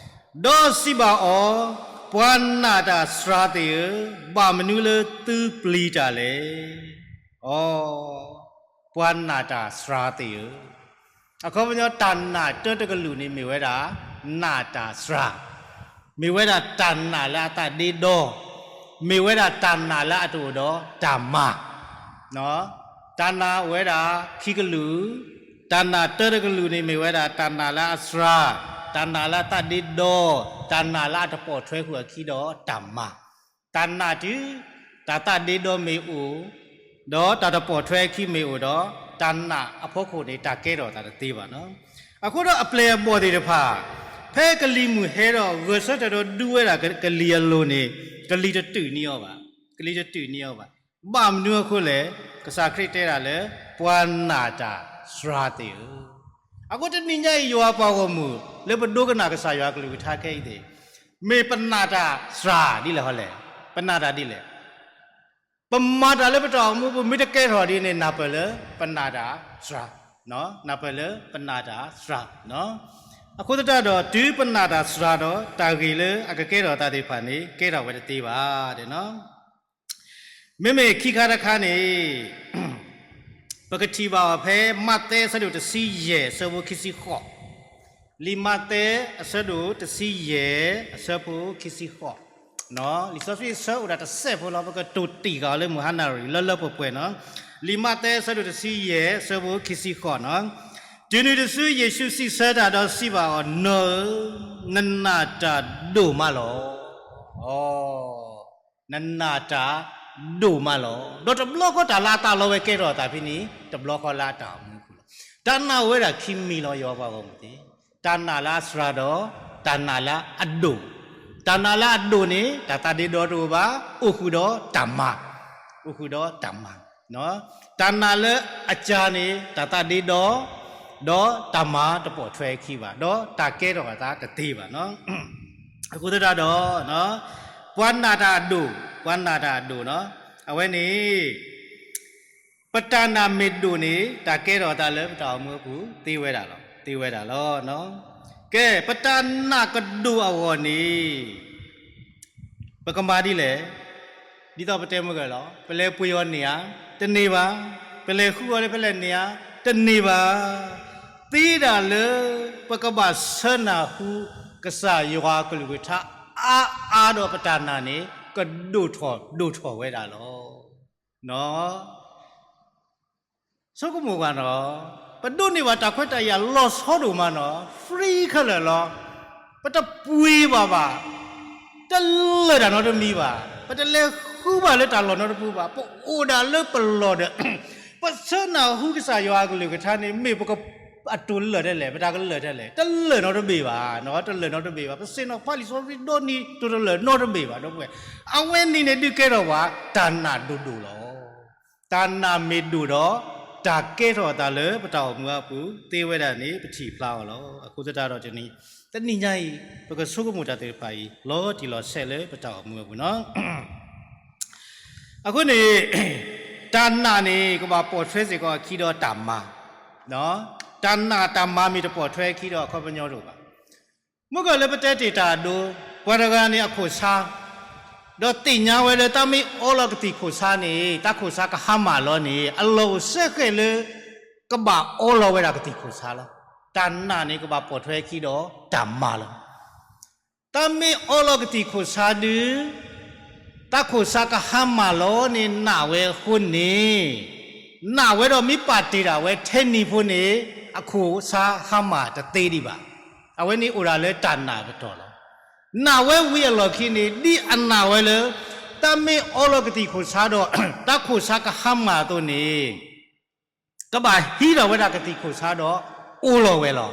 ဒီးစံးဘၣ်အီၤ, ပှၤနာ်တၢ်စှၤသ့ၣ်ဧၢ, ဘၣ်မနုၤလၢသုပျံၤတၢ်လဲၣ်. အိ, ပှၤနာ်တၢ်စှၤသ့ၣ်ဧၢ. အခီပညီတၢ်နာ်တၢတကလုာ်န့ၣ်မ့ၢ်ဝဲဒၣ် နာ်တၢ်စှၤ, မ့ၢ်ဝဲဒၣ်တၢ်နာ်လၢအသးဒ့ဒီ, မ့ၢ်ဝဲဒၣ်တၢ်နာ်လၢအတအိၣ်ဒီးတၢ်မၤ တၢ်နာ်အိၣ်ဝဲဒၣ်ခံကလုာ်, တၢ်နာ်တၢတကလုာ်န့ၣ်မ့ၢ်ဝဲဒၣ်တၢ်နာ်လၢအစှၤ, တၢ်နာ်လၢအသးဒ့ဒီ, တၢ်နာ်လၢအတပိာ်ထွဲဃုာ်အခံဒီးတၢ်မၤ, တၢ်နာ်တုၤ တၢ်သးဒ့ဒီမ့ၢ်အိၣ်, ဒီးတၢ်တပိာ်ထွဲအခံမ့ၢ်အိၣ်ဒီး, တၢ်နာ်အဖီခိၣ်န့ၣ် တၢ်ကဲထီၣ်သးတသ့ဘၣ်နီၤ. အဃိဒီးအပျဲၢ်အဘီၣ်သ့ၣ်တဖၣ်, ဖဲကလံၤမုၢ်ဟဲဒီးဂဲၤဆၢထၢၣ်ဒီးဒုးဝဲဒၣ်ကလံၤအလိၤန့ၣ်, ကလံၤတတုာ်န့ၢ်အီၤဘၣ်, ကလံၤတတုာ်န့ၢ်အီၤဘၣ်. ဘၣ်မနုၤအဃိလဲၣ်, ကစၢ်ခရံာ်တဲဒၣ်လၢ ပှၤနာ်တၢ်စှၤသ့ၣ်ဧၢ. အဃိတနံၤညါအံၤယွၤပှၤဂီၢ်မုၢ် လၢပဒိကနၣ်ကစၢ်ယွၤကလုၢ်ကထါခဲအံၤသ့ၣ်, မ့ၢ်ပနာ်တၢ်စှၤဒ်လဲၣ်ဟီလဲၣ်, ပနာ်တၢ်ဒ်လဲၣ်. ပမၤတၢ်လၢပတၢ်အိၣ်မူပူၤ မ့ၢ်တကဲထီၣ်ဒ်န့ၣ် နၢ်ပၢၢ်လၢပနာ်တၢ်စှၤ, နၢ်ပၢၢ်လၢပနာ်တၢ်စှၤ. အဃိသတးဒီး တုၤပနာ်တၢ်စှၤဒီး တၢ်ဂ့ၢ်လၢအကကဲထီၣ်သးသ့ၣ်တဖၣ်န့ၣ် ကဲထီၣ်ဝဲတသ့ဘၣ်. မ့မ့ၢ်ခံခါတခါန့ၣ် ပကထံၣ်ဘၣ်အီၤဖဲ မးသဲအဆၢဒိၣ်တဆံယဲၢ်အဆၢဖိခံဆံဃိး, လံာ်မးသဲအဆၢဒိၣ်တဆံယဲၢ်အဆၢဖိခံဆံဃိး, လံာ်စီဆှံအဆၢအိၣ်ဒၣ်တစဲးဖိလီၤ, ပကတိၢ်တံၢ်ဃာ်အီၤလၢမုၢ်ဟါနၣ်ရံၣ်လၢလၢပှဲၤပှဲၤနီၤ. လံာ်မးသဲအဆၢဒိၣ်တဆံယဲၢ်အဆၢဖိခံဆံဃိးနီၤ. တုၤနုၤတစု ယ့ၣ်ၡူးစံးဆၢတၢ်ဒီးစံးဘၣ်အီၤ, နီၢ်ဧၢ, နနာ်တၢ်ဒိၣ်မးလီၤ. နနာ်တၢ်ဒိၣ်မးလီၤ. ဒီးတဘျီဃီတၢ်လၢအသးလီဝဲကဲထီၣ်အသးဖဲန့ၣ် တဘျီဃီလၢအတၢ်အိၣ်မူအပူၤလီၤ. တၢ်နာ်အိၣ်ဝဲဒၣ်ခံမံၤလီၤ ယွၤပှၤဂီၢ်မုၢ်သ့ၣ်, တၢ်နာ်လၢအစှၤဒီး တၢ်နာ်လၢအဒိၣ်. တၢ်နာ်လၢအဒိၣ်န့ၣ် တၢ်သးဒ့ဒီတအိၣ်ဘၣ်, အိၣ်ဃုာ်ဒီးတၢ်မၤ, အိၣ်ဃုာ်ဒီးတၢ်မၤ တၢ်နာ်လၢအကါန့ၣ် တၢ်သးဒ့ဒီ, ဒီးတၢ်မၤတပိာ်ထွဲအခံဘၣ်, ဒီးတၢ်ကဲထီၣ်အသးတသ့ဘၣ်. အဃိသတးဒီး ပှၤနာ်တၢ်အဒိၣ်, ပှၤနာ်တၢ်အဒိၣ်, အဝဲန့ၣ် ပတၢ်နာ်မ့ၢ်ဒိၣ်န့ၣ် တၢ်ကဲထီၣ်အသးလၢပတၢ်အိၣ်မူအပူၤ သ့ဝဲဒၣ်လီၤ, သ့ဝဲဒၣ်လီၤ. ကဲ, ပတၢ်နာ်ကဒိၣ်အဂီၢ်န့ၣ် ပကမၤဒ်လဲၣ်. ဒ်သိးပတဲမုၢ်ဂၢၢ်လီၤ, ပလဲၤပှ့ၤအီၤန့ၢ်ဧါ, တန့ၢ်ဘၣ်. ပလဲၤဃုအီၤလၢဖဲလဲၣ်န့ၢ်ဧါ, တန့ၢ်ဘၣ်. သ့ဒၣ်လၢ ပကဘၣ်ဆၢနၢ်ဟူ ကစၢ်ယွၤအကလုၢ်ကထါ အါအါဒီးပတၢ်နာ်န့ၣ် ကဒိၣ်ထီၣ်ဒိၣ်ထီၣ်ဝဲဒၣ်လီၤ. ဆိကမိၣ်ကွၢ်နီၤ, ပဒိးန့ၢ်ဘၣ်တၢ်ခွဲးတၢ်ယာ်လီၤဆီဒိၣ်မးနီၤ, free ခဲလၢာ်လီၤ. ပတပှ့ၤဘၣ်ဘၣ်, တလၢာ်တၢ်နီတမံၤဘၣ်, ပတလဲၤဃုဘၣ်လၢတၢ်လီၢ်နီတပူၤဘၣ်, ပအိၣ်ဒၣ်လၢပလီၢ်ဒီး ပဆၢနၢ်ဟူကစၢ်ယွၤအကလုၢ်ကထါန့ၣ် မ့ၢ်ပက အတိၢ်လၢာ်ဒ်လဲၣ်, ပတၢ်ကလၢာ်ဒ်လဲၣ်, တလၢာ်နီတဘ့ၣ်ဘၣ်, တလၢာ်နီတဘ့ၣ်ဘၣ်. ပဆ့ၣ်နီၤဖးလံာ်စီဆှံဒိၣ်န့ၢ်တိၢ်တလၢာ်နီတဘ့ၣ်ဘၣ်, ဒီပုၢ်ဝဲၢ်. အဝဲန့ၣ်န့ၣ်ဒုးကဲထီၣ်ပှၤ တၢ်နာ်ဒိၣ်ဒိၣ်လီၤ. တၢ်နာ်မ့ၢ်ဒိၣ်ဒီး တၢ်ကဲထီၣ်အသးလၢပတၢ်အိၣ်မူအပူၤ သ့ဝဲဒၣ်န့ၣ် ပထံၣ်ဖျါအီၤလီၤ. အဃိသတးဒီး တနံၤညါအံၤ ပကဆိကမိၣ်တၢ်သ့ၣ်တဖၣ်အံၤ လီၤတံၢ်လီၤဆဲးလၢပတၢ်အိၣ်မူအပူၤနီၤ. အဃိန့ၣ် တၢ်နာ်န့ၣ် ကဘၣ်ပိာ်ထွဲစ့ၢ်ကီးအခံဒီးတၢ်မၤ, တၢ်နာ်တၢ်မၤမ့ၢ်တပိာ်ထွဲအခံဒီး အခီပညီတအိၣ်ဘၣ်. မုၢ်ကၢၢ်လၢပတဲတ့ၢ်တၢ်အဒိ, ပှၤတဂၤန့ၣ်အခိၣ်ဆါ, ဒီးသ့ၣ်ညါဝဲလၢတၢ်မ့ၢ်အီလီၤကသံၣ်ခိၣ်ဆါန့ၣ် တၢ်ခိၣ်ဆါကဟါမၢ်လီၤန့ၣ် အလီၢ်အိၣ်စဲဃဲးလၢ ကဘၣ်အီလီၤဝဲဒၣ်ကသံၣ်ခိၣ်ဆါလီၤ. တၢ်နာ်န့ၣ် ကဘၣ်ပိာ်ထွဲအခံဒီးတၢ်မၤလီၤ. တၢ်မ့ၢ်အီလီၤကသံၣ်ခိၣ်ဆါဒုး တၢ်ခိၣ်ဆါကဟါမၢ်လီၤန့ၣ် နာ်ဝဲအဃိန့ၣ်, နာ်ဝဲဒီးမ့ၢ်ပာ်တ့ၢ်ဒၣ်ဝဲထဲနံၤဖိန့ၣ် အခိၣ်ဆါဟါမၢ်တသ့ဒံးဘၣ်. အဝဲန့ၣ်အိၣ်ဒၣ်လၢတၢ်နာ်အပတီၢ်လီၤ. နာ်ဝဲဝံၤအလီၢ်ခံန့ၣ် ဒ်အနာ်ဝဲလၢ တၢ်မ့ၢ်အီလီၤကသံၣ်ခိၣ်ဆါဒီး တၢ်ခိၣ်ဆါကဟါမၢ်အသိးန့ၣ် ကဘၣ်ဟံးထီၣ်ဝဲဒၣ်ကသံၣ်ခိၣ်ဆါဒီး အိၣ်လီၤဝဲလီၤ.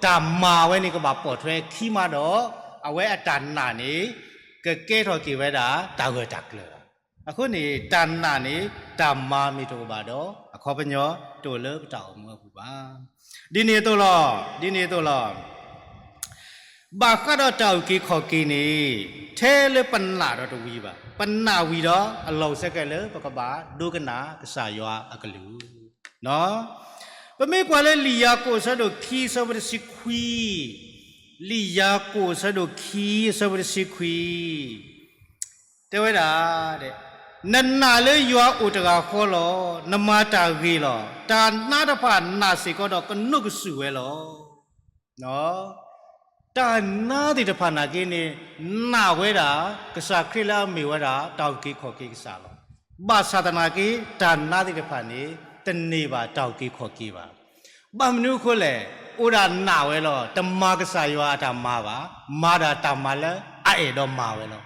တၢ်မၤဝဲန့ၣ်ကဘၣ်ပိာ်ထွဲခံမးဒီး အဝဲအတၢ်နာ်န့ၣ် ကကဲထီၣ်က့ၤဝဲဒၣ်တၢ်ဂၢၢ်တၢ်ကျၢၤလီၤ. အဃိန့ၣ် တၢ်နာ်န့ၣ် တၢ်မၤမ့ၢ်တအိၣ်ဘၣ်ဒီး အခီပညီတအိၣ်လၢပတၢ်အိၣ်မူအပူၤဘၣ်. ဒ်န့ၣ်အသိးလီၤ, ဒ်န့ၣ်အသိးလီၤ. ဘၣ်ဃးဒီးတၢ်အုၣ်က့ၤခီၣ်က့ၤန့ၣ် ထဲလၢပနာ်ဒီးတဝံၤဘၣ်. ပနာ်ဝံၤဒီး အလီၢ်အိၣ်စဲဃဲးလၢပကဘၣ်ဒိကနၣ်ကစၢ်ယွၤအကလုၢ် ပမ့ၢ်ကွၢ်လၢလံာ်ယၤကိာ်အဆၢဒိၣ်ခံ အဆၢဖိတဆံခွံ, လံာ်ယၤကိာ်အဆၢဒိၣ်ခံ အဆၢဖိတဆံခွံ, တဲဝဲဒၣ်, နနာ်လၢယွၤအိၣ်တဂၤဃီလီၤ. နမၤတၢ်ဂ့ၤလီၤ. တၢ်နါတဖၣ်နာ်စ့ၢ်ကီးဒီးကနိးကစုာ်ဝဲလီၤ. တၢ်နါသ့ၣ်တဖၣ်နာ်က့န့ၣ် နာ်ဝဲဒၣ် ကစၢ်ခရံာ်လၢအမ့ၢ်ဝဲဒၣ် တၢ်အုၣ်က့ၤခီၣ်က့ၤကစၢ်လီၤ. ဘၣ်ဆၣ်သနာ်က့ တၢ်နါသ့ၣ်တဖၣ်န့ၣ် တန့ၢ်ဘၣ်တၢ်အုၣ်က့ၤခီၣ်က့ၤဘၣ်. ဘၣ်မနုၤအဃိလဲၣ်, အိၣ်ဒၣ်နာ်ဝဲလီၤ. တမၤကစၢ်ယွၤအတၢ်မၤဘၣ်, မၤဒၣ်တၢ်မၤလၢအအဲၣ်ဒိးမၤဝဲလီၤ.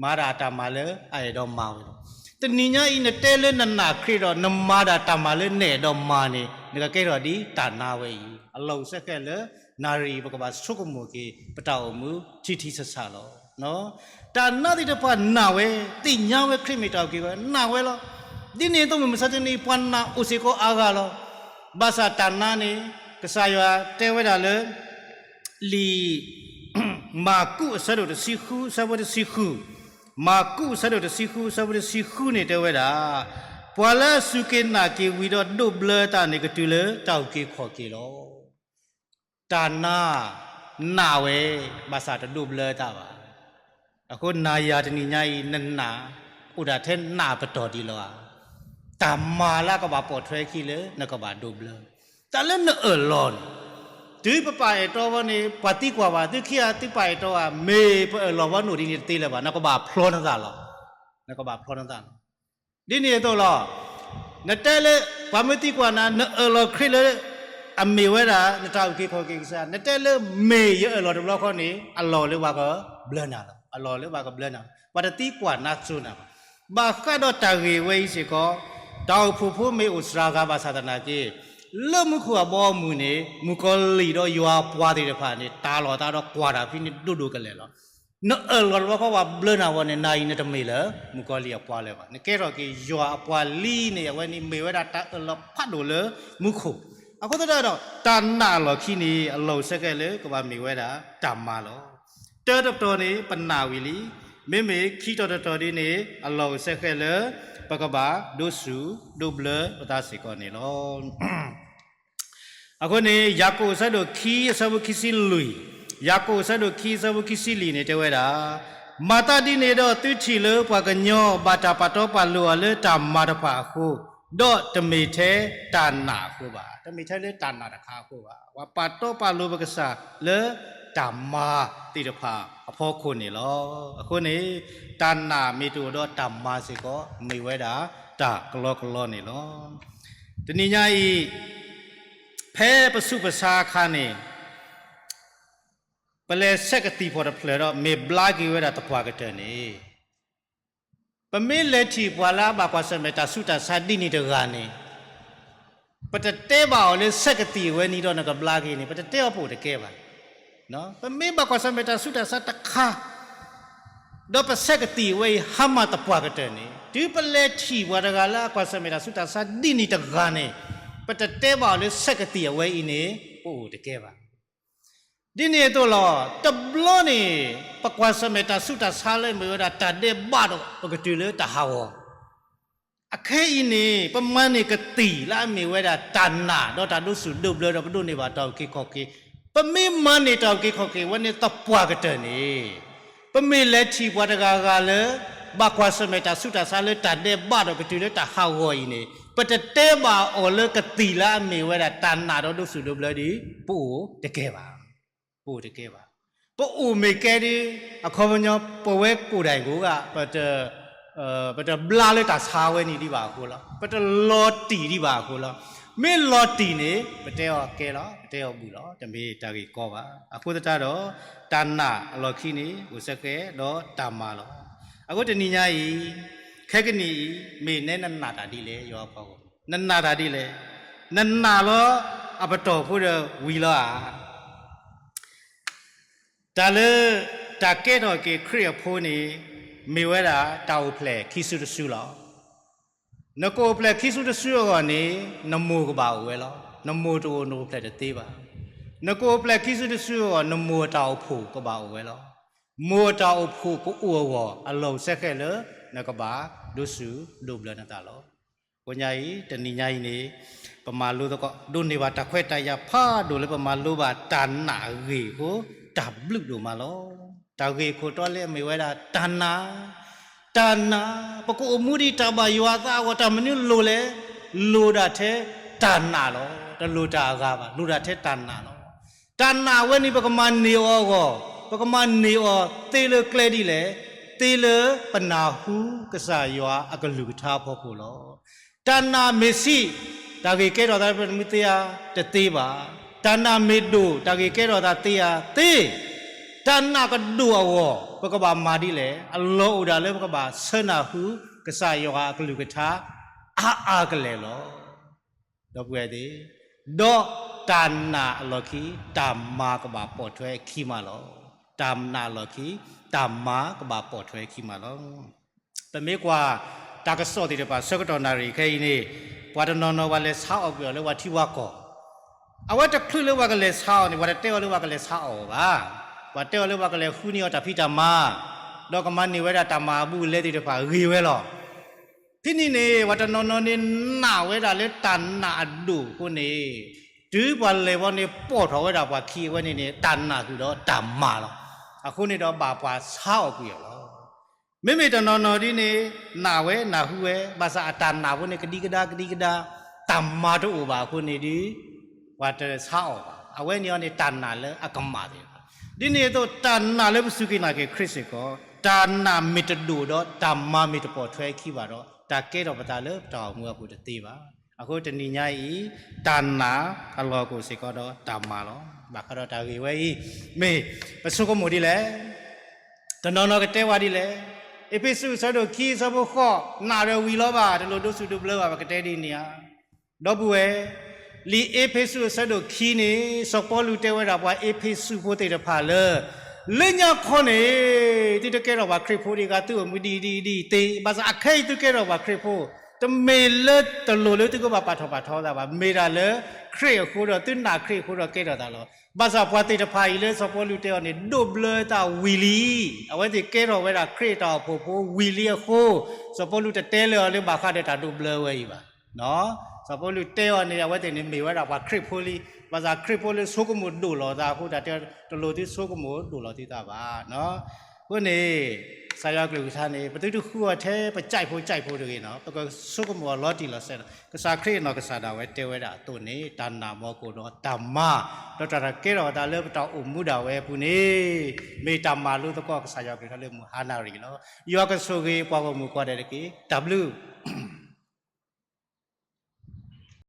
မၤဒၣ်တၢ်မၤလၢအအဲၣ်ဒိးမၤဝဲလီၤ. တနံၤညါအံၤ နတဲလၢနနာ်ခရံာ်ဒီး နမၤဒၣ်တၢ်မၤလၢနအဲၣ်ဒိးမၤန့ၣ် နကကဲထီၣ်ဒ်တၢ်နါဝဲအံၤ. အလီၢ်အိၣ်စဲဃဲးလၢ နၣ်ရံၣ်အံၤ ပကဘၣ်ဆိကမိၣ်က့ၤ ပတၢ်အိၣ်မူထံထံဆးဆးလီၤ. တၢ်နါသ့ၣ်တဖၣ်နာ်ဝဲ, သ့ၣ်ညါဝဲခရံာ်မ့ၢ်တၢ်အုၣ်က့ၤခီၣ်က့ၤ နာ်ဝဲလီၤ. ဒ်န့ၣ်အသိးမုၢ်မဆါတနံၤ ပှၤနာ်အိၣ်စ့ၢ်ကီးအါဂၤလီၤ. ဘၣ်ဆၣ်တၢ်နါန့ၣ် ကစၢ်ယွၤတဲဝဲဒၣ်လၢ လံာ်မၢ်ကူးအဆၢဒိၣ်တဆံဃု အဆၢဖိတဆံဃု, မၢ်ကူးအဆၢဒိၣ်တဆံဃု အဆၢဖိတဆံဃုန့ၣ်တဲဝဲဒၣ်, ပှၤလၢအစူၢ်က့ၤနာ်က့ၤဝံၤဒီးဒိးဘျၢအသးန့ၣ် ကတုၤလၢတၢ်အုၣ်က့ၤခီၣ်က့ၤလီၤ. တၢ်နါ, နာ်ဝဲ, ဘၣ်ဆၣ်တဒိးဘျၢအသးဘၣ်. အဃိနၤယၤတနံၤညါအံၤ နနာ်, အိၣ်ဒၣ်ထဲနနာ်ပတီၢ်ဒံးလီၤဧါ. တၢ်မၤလၢအကဘၣ်ပိာ်ထွဲခံလၢနကဘၣ်ဒိးဘျၢ, တၢ်လၢနအၢၣ်လီၤန့ၣ်, တုၤပပာ်အဲၣ်တီဝဲန့ၣ် ပှၤသံကွၢ်ဘၣ်, သုခံဂၤသုပာ်အဲၣ်တီဧါ, မ့ၢ်ပအၢၣ်လီၤဝဲနအိၣ်ဒ်န့ၣ်တသ့လၢၤဘၣ်, နကဘၣ်ဖျီနသးလီၤ. နကဘၣ်ဖျီနသးလီၤ. ဒ်န့ၣ်အသိးလီၤ. နတဲလၢ ပှၤမ့ၢ်သံကွၢ်နၤ နအၢၣ်လီၤခရံာ်လၢ အမ့ၢ်ဝဲဒၣ် နတၢ်အုၣ်က့ၤခီၣ်က့ၤကစၢ်, နတဲလၢမ့ၢ်ယအၢၣ်လီၤတဘျီဃီန့ၣ် အလီၢ်လၢပှၤကဘျၢနၤလီၤ. အလီၢ်လၢပှၤကဘျၢနၤ, ပှၤတသံကွၢ်နၤစိၤနၤဘၣ်. ဘၣ်ဃးဒီးတၢ်ဂ့ၢ်ဝဲအံၤစ့ၢ်ကီး, တၢ်အိၣ်ဖှိၣ်ဖိမ့ၢ်အိၣ်စှၤဂၤဘၣ်ဆၣ်သနာ်က့, လၢမူခိၣ်အဘီအမုၢ်န့ၣ် မုၣ်ကီၤလံၢ်ဒီးယွၤအပှၤသ့ၣ်တဖၣ်န့ၣ် တၢ်လီၤသးဒီးကွၢ်တၢ်ဖဲန့ၣ်ဒိၣ်ဒိၣ်ကလဲာ်လီၤ. နအၢၣ်လီၤတဘျီဃီပှၤဘျၢနၤဝံၤန့ၣ် နၤအံၤနတမ့ၢ်လၢမုၣ်ကီၤလံၢ်အပှၤလၢၤဘၣ်. နကဲထီၣ်က့ၤယွၤအပှၤလံန့ၣ် အဝဲန့ၣ်မ့ၢ်ဝဲဒၣ်တၢ်အၢၣ်လီၤဖးဒိၣ်လၢမူခိၣ်. အဃိသတးဒီး တၢ်နာ်အလီၢ်ခံန့ၣ် အလီၢ်အိၣ်ဆၢဃဲးလၢကဘၣ်မ့ၢ်ဝဲဒၣ်တၢ်မၤလီၤ. တၢတတီၤန့ၣ် ပနာ်ဝံၤလံ. မ့မ့ၢ်ခံတီၤတတီၤဒ်န့ၣ် အလီၢ်အိၣ်ဆၢဃဲးလၢ ပကဘၣ်ဒိးစူၣ်ဒိးဘျၢပသးစ့ၢ်ကီးန့ၣ်လီၤ. အဃိန့ၣ် ယၤကိာ်အဆၢဒိၣ်ခံအဆၢဖိခံဆံလွံၢ်, ယၤကိာ်အဆၢဒိၣ်ခံအဆၢဖိခံဆံလွံၢ်န့ၣ်တဲဝဲဒၣ်, မၤသးဒ်န့ၣ်ဒီး သုထံၣ်လၢပှၤကညီဘၣ်တၢ်ပာ်တီပာ်လိၤအီၤလၢတၢ်မၤတဖၣ်အဃိ, ဒီးတမ့ၢ်ထဲတၢ်နာ်အဃိဘၣ်. တမ့ၢ်ထဲလၢတၢ်နာ်တခါအဃိဘၣ်. ပှၤပာ်တီပာ်လိၤပကစၢ်လၢတၢ်မၤသ့ၣ်တဖၣ်အဖီခိၣ်န့ၣ်လီၤ. အဃိန့ၣ် တၢ်နာ်မ့ၢ်တအိၣ်ဒီးတၢ်မၤစ့ၢ်ကီး မ့ၢ်ဝဲဒၣ်တၢ်ကလီကလီန့ၣ်လီၤ. တနံၤညါအံၤ ဖဲပဆူးပဆါအခါန့ၣ် ပလဲၤဆဲးကသံၣ်ဖီၣ်တဖျၢၣ်ဒီး မ့ၢ်ဘျါက့ၤဝဲဒၣ်သပှၢ်ကတၢၢ်န့ၣ်, ပမ့ၢ်လဲၤထံၣ်ပှၤလၢအဘၣ်ကွၢ်ဆၢၣ်မဲာ်တၢ်ဆူးတၢ်ဆါဒ်န့ၣ်တဂၤန့ၣ်, ပတတဲဘၣ်အီၤလၢဆဲးကသံၣ်အဝဲန့ၣ်ဒီးနကဘျါက့ၤန့ၣ် ပတတဲအီၤပအိၣ်တကဲဘၣ်. ပမ့ၢ်ဘၣ်ကွၢ်ဆၢၣ်မဲာ်တၢ်ဆူးတၢ်ဆါတခါ ဒီးပဆဲးကသံၣ်အဝဲအံၤဟါမၢ်သပှၢ်ကတၢၢ်န့ၣ်, တုၤပလဲၤထံၣ်ပှၤတဂၤလၢအကွၢ်ဆၢၣ်မဲာ်တၢ်ဆူးတၢ်ဆါဒ်န့ၣ်တဂၤန့ၣ်, ပတတဲဘၣ်အီၤလၢဆဲးကသံၣ်အဝဲအံၤန့ၣ် ပအိၣ်တကဲဘၣ်. ဒ်န့ၣ်အသိးလီၤ. တဘျီန့ၣ် ပကွၢ်ဆၢၣ်မဲာ်တၢ်ဆူးတၢ်ဆါလၢအမ့ၢ်ဝဲဒၣ်တၢ်ဒဲးဘးဒီး ပကတုၤလၢတၢ်ဟးဂီၤ အခဲအံၤန့ၣ် ပမၤန့ၢ်ကသံၣ်လၢအမ့ၢ်ဝဲဒၣ်တၢ်နာ် ဒီးတၢ်ဒိးစူၣ်ဒိးဘျၢဒီး ပဒိးန့ၢ်ဘၣ်တၢ်အုၣ်က့ၤခီၣ်က့ၤ. ပမ့ၢ်မၤန့ၢ်တၢ်အုၣ်က့ၤခီၣ်က့ၤဝဲန့ၣ်သပှၢ်ကတၢၢ်န့ၣ်, ပမ့ၢ်လဲၤထံၣ်ပှၤတဂၤဂၤလၢ ဘၣ်ကွၢ်ဆၢၣ်မဲာ်တၢ်ဆူးတၢ်ဆါလၢတၢ်ဒဲးဘးဒီးကတုၤလၢတၢ်ဟးဂီၤအံၤန့ၣ်, ပတတဲဘၣ်အီၤလၢကသံၣ်လၢအမ့ၢ်ဝဲဒၣ်တၢ်နာ်ဒီးဒိးစူၣ်ဒိးဘျၢဒီး ပအိၣ်တကဲဘၣ်. ပအိၣ်တကဲဘၣ်. ပအိၣ်မ့ၢ်ကဲဒ် အခီပညီ ပဝဲကိးဒဲးကိးဂၤ ပတဘျါလၢတၢ်ဆါဝဲန့ၣ်ဒံးဘၣ်အဃိလီၤ. ပတလီၤတံၢ်ဒံးဘၣ်အဃိလီၤ. မ့ၢ်လီၤတံၢ်န့ၣ် ပတဲအီၤကဲလီၤ, ပတဲအီၤဘူးလီၤ, တမ့ၢ်တၢ်ဂ့ၢ်ကီဘၣ်. အဃိသတးဒီး တၢ်နာ်အလီၢ်ခံန့ၣ် အိၣ်ဆၢဃဲးဒီးတၢ်မၤလီၤ. အဃိတနံၤညါအံၤ, ခဲကနံၣ်အံၤ, မ့ၢ်နဲနနာ်တၢ်ဒ်လဲၣ်, ယွၤအပှၤဂီၢ်, နနာ်တၢ်ဒ်လဲၣ်. နနာ်လီၤအပတီၢ်ဖိဒီးဝံၤလီၤဧါ. တၢ်လၢ တၢ်ကဲထီၣ်က့ၤခရံာ်အဖိန့ၣ် မ့ၢ်ဝဲဒၣ်တၢ်အိၣ်ဖျဲၣ်ခံစုတစုလီၤ. နကအိၣ်ဖျဲၣ်ခံစုတစုအဂီၢ်န့ၣ် နမိၢ်ကဘၣ်အိၣ်ဝဲလီၤ. နမိၢ်တအိၣ် နအိၣ်ဖျဲၣ်တသ့ဘၣ်. နကအိၣ်ဖျဲၣ်ခံစုတစုအဂီၢ် နမိၢ်အတၢ်အိၣ်ဖှိၣ်ကဘၣ်အိၣ်ဝဲလီၤ. မိၢ်အတၢ်အိၣ်ဖှိၣ်ကအိၣ်အဂီၢ် အလီၢ်အိၣ်ဆၢဃဲးလၢ နကဘၣ်ဒိးစူၣ်ဒိးဘျၢနသးလီၤ. အဃိညါအံၤ တနံၤညါအံၤန့ၣ် ပမၤလိသကိး ဒိးန့ၢ်ဘၣ်တၢ်ခွဲးတၢ်ယာ်ဖးဒိၣ်လၢပမၤလိဘၣ်တၢ်နာ်အဂ့ၢ်အဃိ တၢ်ဘျုးဒိၣ်မးလီၤ. တၢ်ဂ့ၢ်ခိၣ်တီလၢအမ့ၢ်ဝဲဒၣ်တၢ်နာ်, တၢ်နာ်, ပကအိၣ်မူဒ်တၢ်ဘၣ်ယွၤအသးအဂီၢ် တၢ်မနုၤလိၣ်လဲၣ်, လိၣ်ဒၣ်ထဲတၢ်နာ်လီၤ. တလိၣ်တၢ်အဂၤဘၣ်, လိၣ်ဒၣ်ထဲတၢ်နာ်လီၤ. တၢ်နာ်ဝဲန့ၣ် ပကမၤန့ၢ်အီၤအဂီၢ်, ပကမၤန့ၢ်အီၤသ့လၢကျဲဒ်လဲၣ်, သ့လၢပနၢ်ဟူကစၢ်ယွၤအကလုၢ်ကထါအဖီခိၣ်လီၤ. တၢ်နာ်မ့ၢ်ဆံး, တၢ်ဂ့ၢ်ကဲထီၣ်သးလၢပတမူသ့ဧါ, တသ့ဘၣ်. တၢ်နာ်မ့ၢ်ဒိၣ်, တၢ်ဂ့ၢ်ကဲထီၣ်သးသ့ဧါ, သ့. တၢ်နာ်ကဒိၣ်အဂီၢ် ပကဘၣ်မၤဒ်လဲၣ်, အလီၢ်အိၣ်ဒၣ်လၢပကဘၣ်ဆၢနၢ်ဟူကစၢ်ယွၤအကလုၢ်ကထါ အါအါကလဲာ်လီၤ. ဒီပုၢ်ဝဲၢ်သ့ၣ်, ဒီးတၢ်နာ်အလီၢ်ခံ တၢ်မၤကဘၣ်ပိာ်ထွဲခံမးလီၤ. တၢ်နာ်အလီၢ်ခံ တၢ်မၤကဘၣ်ပိာ်ထွဲခံမးလီၤ. ပမ့ၢ်ကွၢ် တၢ်ကစီၣ်သ့ၣ်တဖၣ်ဆၢကတီၢ်နၣ်ရံၣ်ခဲအံၤန့ၣ်, ပှၤတနီၤနီၤပှၤလဲၤဆါအီၣ်ကွံာ်အီၤလၢပှၤထံပှၤကီၢ်, အဝဲတချုးလၢပှၤကလဲၤဆါအီၤန့ၣ် ပှၤတတဲအီၤလၢပှၤကလဲၤဆါအီၣ်အီၤဘၣ်. ပှၤတဲအီၤလၢပှၤကလဲၤဃုန့ၢ်အီၤတၢ်ဖံးတၢ်မၤ, ဒီးကမၤန့ၢ်ဝဲဒၣ်တၢ်မၤအဘူးအလဲသ့ၣ်တဖၣ်ဂ့ၤဝဲလီၤ. ဖဲန့ၣ်န့ၣ် ပှၤတနီၤနီၤန့ၣ်နာ်ဝဲဒၣ်လၢတၢ်နာ်အဒိၣ်အဃိန့ၣ်, တုၤပှၤလဲၤဝဲန့ၣ် ပိာ်ထီၣ်ဝဲဒၣ်ပှၤခံအဝဲန့ၣ်န့ၣ် တၢ်နာ်ဃုာ်ဒီးတၢ်မၤလီၤ. အဃိန့ၣ်ဒီးဘၣ်ပှၤဆါအီၣ်ကွံာ်အီၤလီၤ. မ့မ့ၢ်တနီၤနီၤဒ်န့ၣ် နာ်ဝဲနၢ်ဟူဝဲ, ဘၣ်ဆၣ်အတၢ်နာ်ဖိန့ၣ် ကဒံကဒါကဒံကဒါ, တၢ်မၤတအိၣ်ဘၣ်အဃိန့ၣ်ဒီး ပှၤတဆါအီၣ်ဘၣ်. အဝဲန့ၣ်အီၤန့ၣ် တၢ်နာ်လၢအကမၣ်သ့ၣ်တဖၣ်. ဒ်န့ၣ်အသိး တၢ်နာ်လၢပစူၢ်က့ၤနာ်က့ၤခရံာ်စ့ၢ်ကီး, တၢ်နာ်မ့ၢ်တဒိၣ်ဒီး တၢ်မၤမ့ၢ်တပိာ်ထွဲခံဘၣ်ဒီး တၢ်ကဲထီၣ်ပသးလၢပတၢ်အိၣ်မူအပူၤတသ့ဘၣ်. အဃိတနံၤညါအံၤ တၢ်နာ်အလီၢ်ကအိၣ်စ့ၢ်ကီးဒီးတၢ်မၤလီၤ. ဘၣ်ဃးဒီးတၢ်ဂ့ၢ်ဝဲအံၤ မ့ၢ်ပဆိကမိၣ်ဒ်လဲၣ်. တနီၤနီၤကတဲဝဲဒ်လဲၣ်. အ့းဖ့းစူးအဆၢဒိၣ်ခံအဆၢဖိဃိး, နာ်ဒီးဝံၤလီၤဘၣ်, တလိၣ်ဒိးစူၣ်ဒိးဘျၢဘၣ်, ပကတဲဒ်န့ၣ်ဧါ. ဒီပုၢ်ဝဲၢ်, လံာ်အ့းဖ့းစူးအဆၢဒိၣ်ခံန့ၣ် စီၤပီလူးတဲဝဲဒၣ်ပှၤအ့းဖ့းစူးဖိသ့ၣ်တဖၣ်လၢ လၢညါခီန့ၣ် သုတကဲထီၣ်ပှၤခရံာ်ဖိဒံးဂၤ သုအိၣ်မူဒ်အံၤဒ်အံၤဒ်အံၤသ့, ဘၣ်ဆၣ်အခဲအံၤသုကဲထီၣ်ပှၤခရံာ်ဖိ, တမ့ၢ်လၢတလိၣ်လၢသုကဘၣ်ပာ်ထီၣ်ပာ်ထီသးဘၣ်, မ့ၢ်ဒၣ်လၢခရံာ်အဃိဒီး သုနာ်ခရံာ်အဃိဒီးကဲထီၣ်သးလီၤ. ဘၣ်ဆၣ်ပှၤသ့ၣ်တဖၣ်အံၤလၢစီၤပီလူးတဲအီၤန့ၣ် ဒိးဘျၢသးဝံၤလံ, အဝဲသ့ၣ်ကဲထီၣ်ဝဲဒၣ်ခရံာ်အတၢ်အိၣ်ဖှိၣ်ဖိဝံၤလံအဃိ, စီၤပီလူးတတဲလၢၤအီၤလၢဘၣ်ဃးဒီးတၢ်ဒိးဘျၢဝဲအံၤဘၣ်. စီၤပီလူးတဲအီၤန့ၣ် အဝဲသ့ၣ်န့ၣ်မ့ၢ်ဝဲဒၣ်ပှၤခရံာ်ဖိလံ, ဘၣ်ဆၣ်ခရံာ်ဖိလၢဆိကမိၣ်ဒိၣ်လီၤသးအဃိ တၢ်တဲ တလိၣ်သုဆိကမိၣ်ဒိၣ်လီၤသုသးဘၣ်. အဃိန့ၣ် ကစၢ်ယွၤကလုၢ်ကထါန့ၣ် ပသုတဃုအီၤထဲပကြိုက်ဖိကြိုက်ဖိတဂ့ၤနီၤ, ပကဆိကမိၣ်အီၤလီၤတံၢ်လီၤဆဲးလီၤ. ကစၢ်ခရံာ်အနီၢ်ကစၢ်ဒၣ်ဝဲတဲဝဲဒၣ်အသိးန့ၣ် တၢ်နာ်မီၤကအိၣ်ဒီးတၢ်မၤ, ဒီးတၢ်ကဲထီၣ်အသးလၢပတၢ်အိၣ်မူဒၣ်ဝဲအပူၤန့ၣ် မ့ၢ်တၢ်မၤလိသကိးကစၢ်ယွၤကလုၢ်ကထါလၢမုၢ်ဟါနၣ်ရံၣ်လီၤ. ယွၤကဆိၣ်ဂ့ၤပှၤဂီၢ်မုၢ်ကိးဂၤဒဲးတက့ၢ်. တၢ်ဘျုး